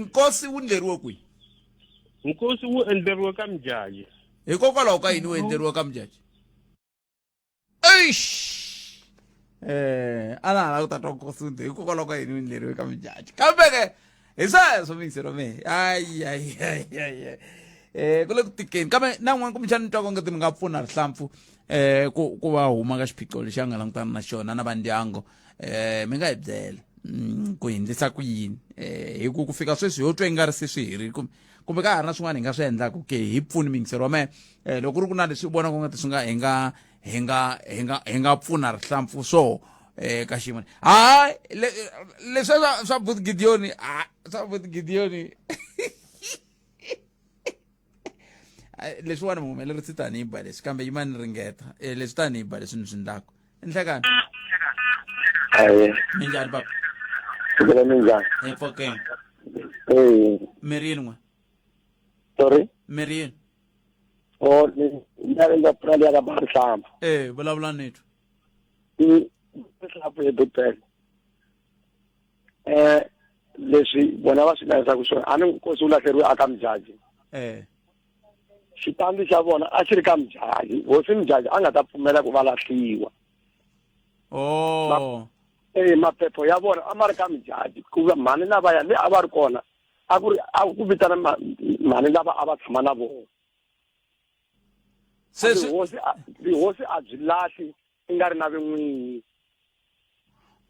nkosi wu ndleriwe kwihi? Nkosi wu endleriwe ka Mjaji. Hikokwalaho ka yini wu endleriwe ka Mjaji? Eish, a na ha lava ku ta twa nkosi wu hikokwalaho ka yini wu endleriwe ka Mjaji. Kambe ke hi sweswo mingisero mehe, ayi ku le ku tikeni. Kambe na n'wana kumbexana ni twa onge ti mi nga pfuna rihlampfu ku va huma ka xiphiqo lexi a nga langutana na xona na vandyangu. Mi nga hi byela ku hi endlisa ku yini? Hi ku fika sweswi ho twa i nga ri se swi herile, kumbe ka ha ri na swin'wana hi nga swi endlaka ke hi pfuni mingisero wa mehe. Loko ku ri ku na leswi u vonaka u nga ti swi nga hi nga pfuna rihlampfu swo ka xiyimo, hayi leswi swa but Gideon, ha swa but Gideon leswiwani muhumelerisi tanihi ba leswi, kambe yima ni ringeta. Leswi tanihi ba leswi ni swi ndlaku nhlekani. Aye. Minjhani papa? Sukela, minjhani? Hi pfokeng. Eh, miri yini n'we? Sorry. Miri yini? Oh, ni nga pfuna liya ka Rihlamba. Vulavula nitwa. I Rihlampfu hi Butbel. Leswi vona va swi lavisaka swona, a ni nkosi wu lahleriwe aka Mjaji. Xitandi xa vona a xi ri ka Mjaji. Hosi Mjaji a nga ta pfumela ku va lahliwa. Oh. Maphepho ya vona a ma ri ka Mjaji. Ku va mhani lavaya le a va ri kona. A ku ri a ku vitana mhani lava a va tshama na vona. Se swi Vuhosi a vuhosi a byi lahli i nga ri na vin'winyi.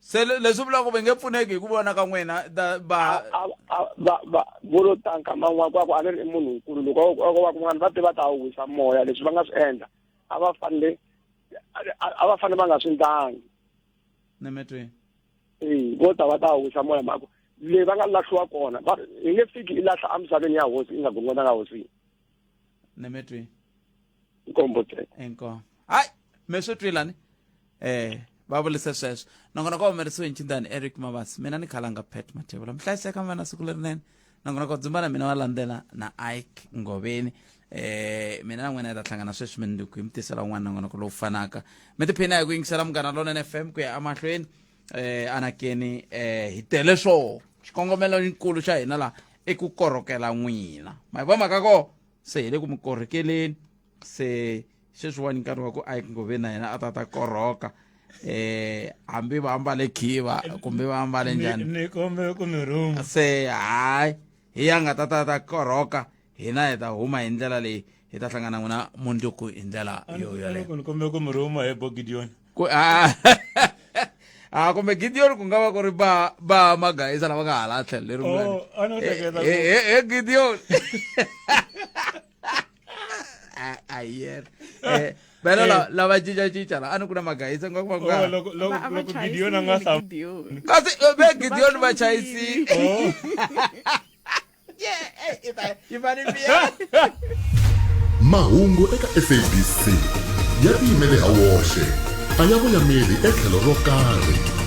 Se leswi vulaka ku va nge pfuneki hi ku vona ka n'wina da va A va va vo lo ta nkama wun'wana ku va ku a ni ri i munhu nkulu loko a ko va kun'wana va te va ta wisa moya leswi va nga swi endla a va fanele a va fanele va nga swi ndlangi. Nemetweni. Ee, vo ta va ta wisa moya mhaka leyi va nga lahliwa kona va hi nge fiki i lahla emisaveni ya hosi i nga gongondanga hosini. Nemetweni. Nkombo ntsena. Inkomo. Hayi, me swi twilani eh va vulise sweswo. Nongonoko wa humelerisiwe hi Nchindani Eric Mabasa. Mina ni Khalanga Pat Mathebula. Mi hlayiseka mi va na siku lerinene. Nongonoko dzumba na mina wa landzela na Ike Ngoveni. Eh mina na n'wina hi ta hlangana sweswi minduku hi mi tisela wun'wana nongonoko lowu fanaka. Mi tiphina hi ku yingisela Munghana Lonene FM ku ya emahlweni. Eh anakeni eh hi tele swo. Xikongomelo nkulu xa hina la i ku korhokela n'wina. Ma yi vona mhaka ko se hi le ku mi korhokeleni se sweswiwani nkarhi wa ku Ike Ngoveni na yena a ta ta korhoka eh hambi va ambale khiva kumbe va ambale njhani ni kombe ku mi rhuma se hayi hi ya nga ta ta ta korhoka hina hi ta huma hi ndlela leyi hi ta hlangana n'wina mundzuku hi ndlela yo yoleyo ni kombe ku mi rhuma hi bo Gideon ku a a kumbe Gideon ku nga va ku ri ba ba magayisa lava nga hala tlhelo lerin'wana Oh, a no hleketa ku- he Gideon a hi yena eh vena lava cincacinca la a ni ku na magayisa nga ku Oh, loko loko Va- a va loko Gideon a nga chayisile hlam Gideon. kasi ve Gideon va chayisile Oh. Mahungu eka SABC ya tiyimele ha woxe, a ya voyameli etlhelo ro karhi.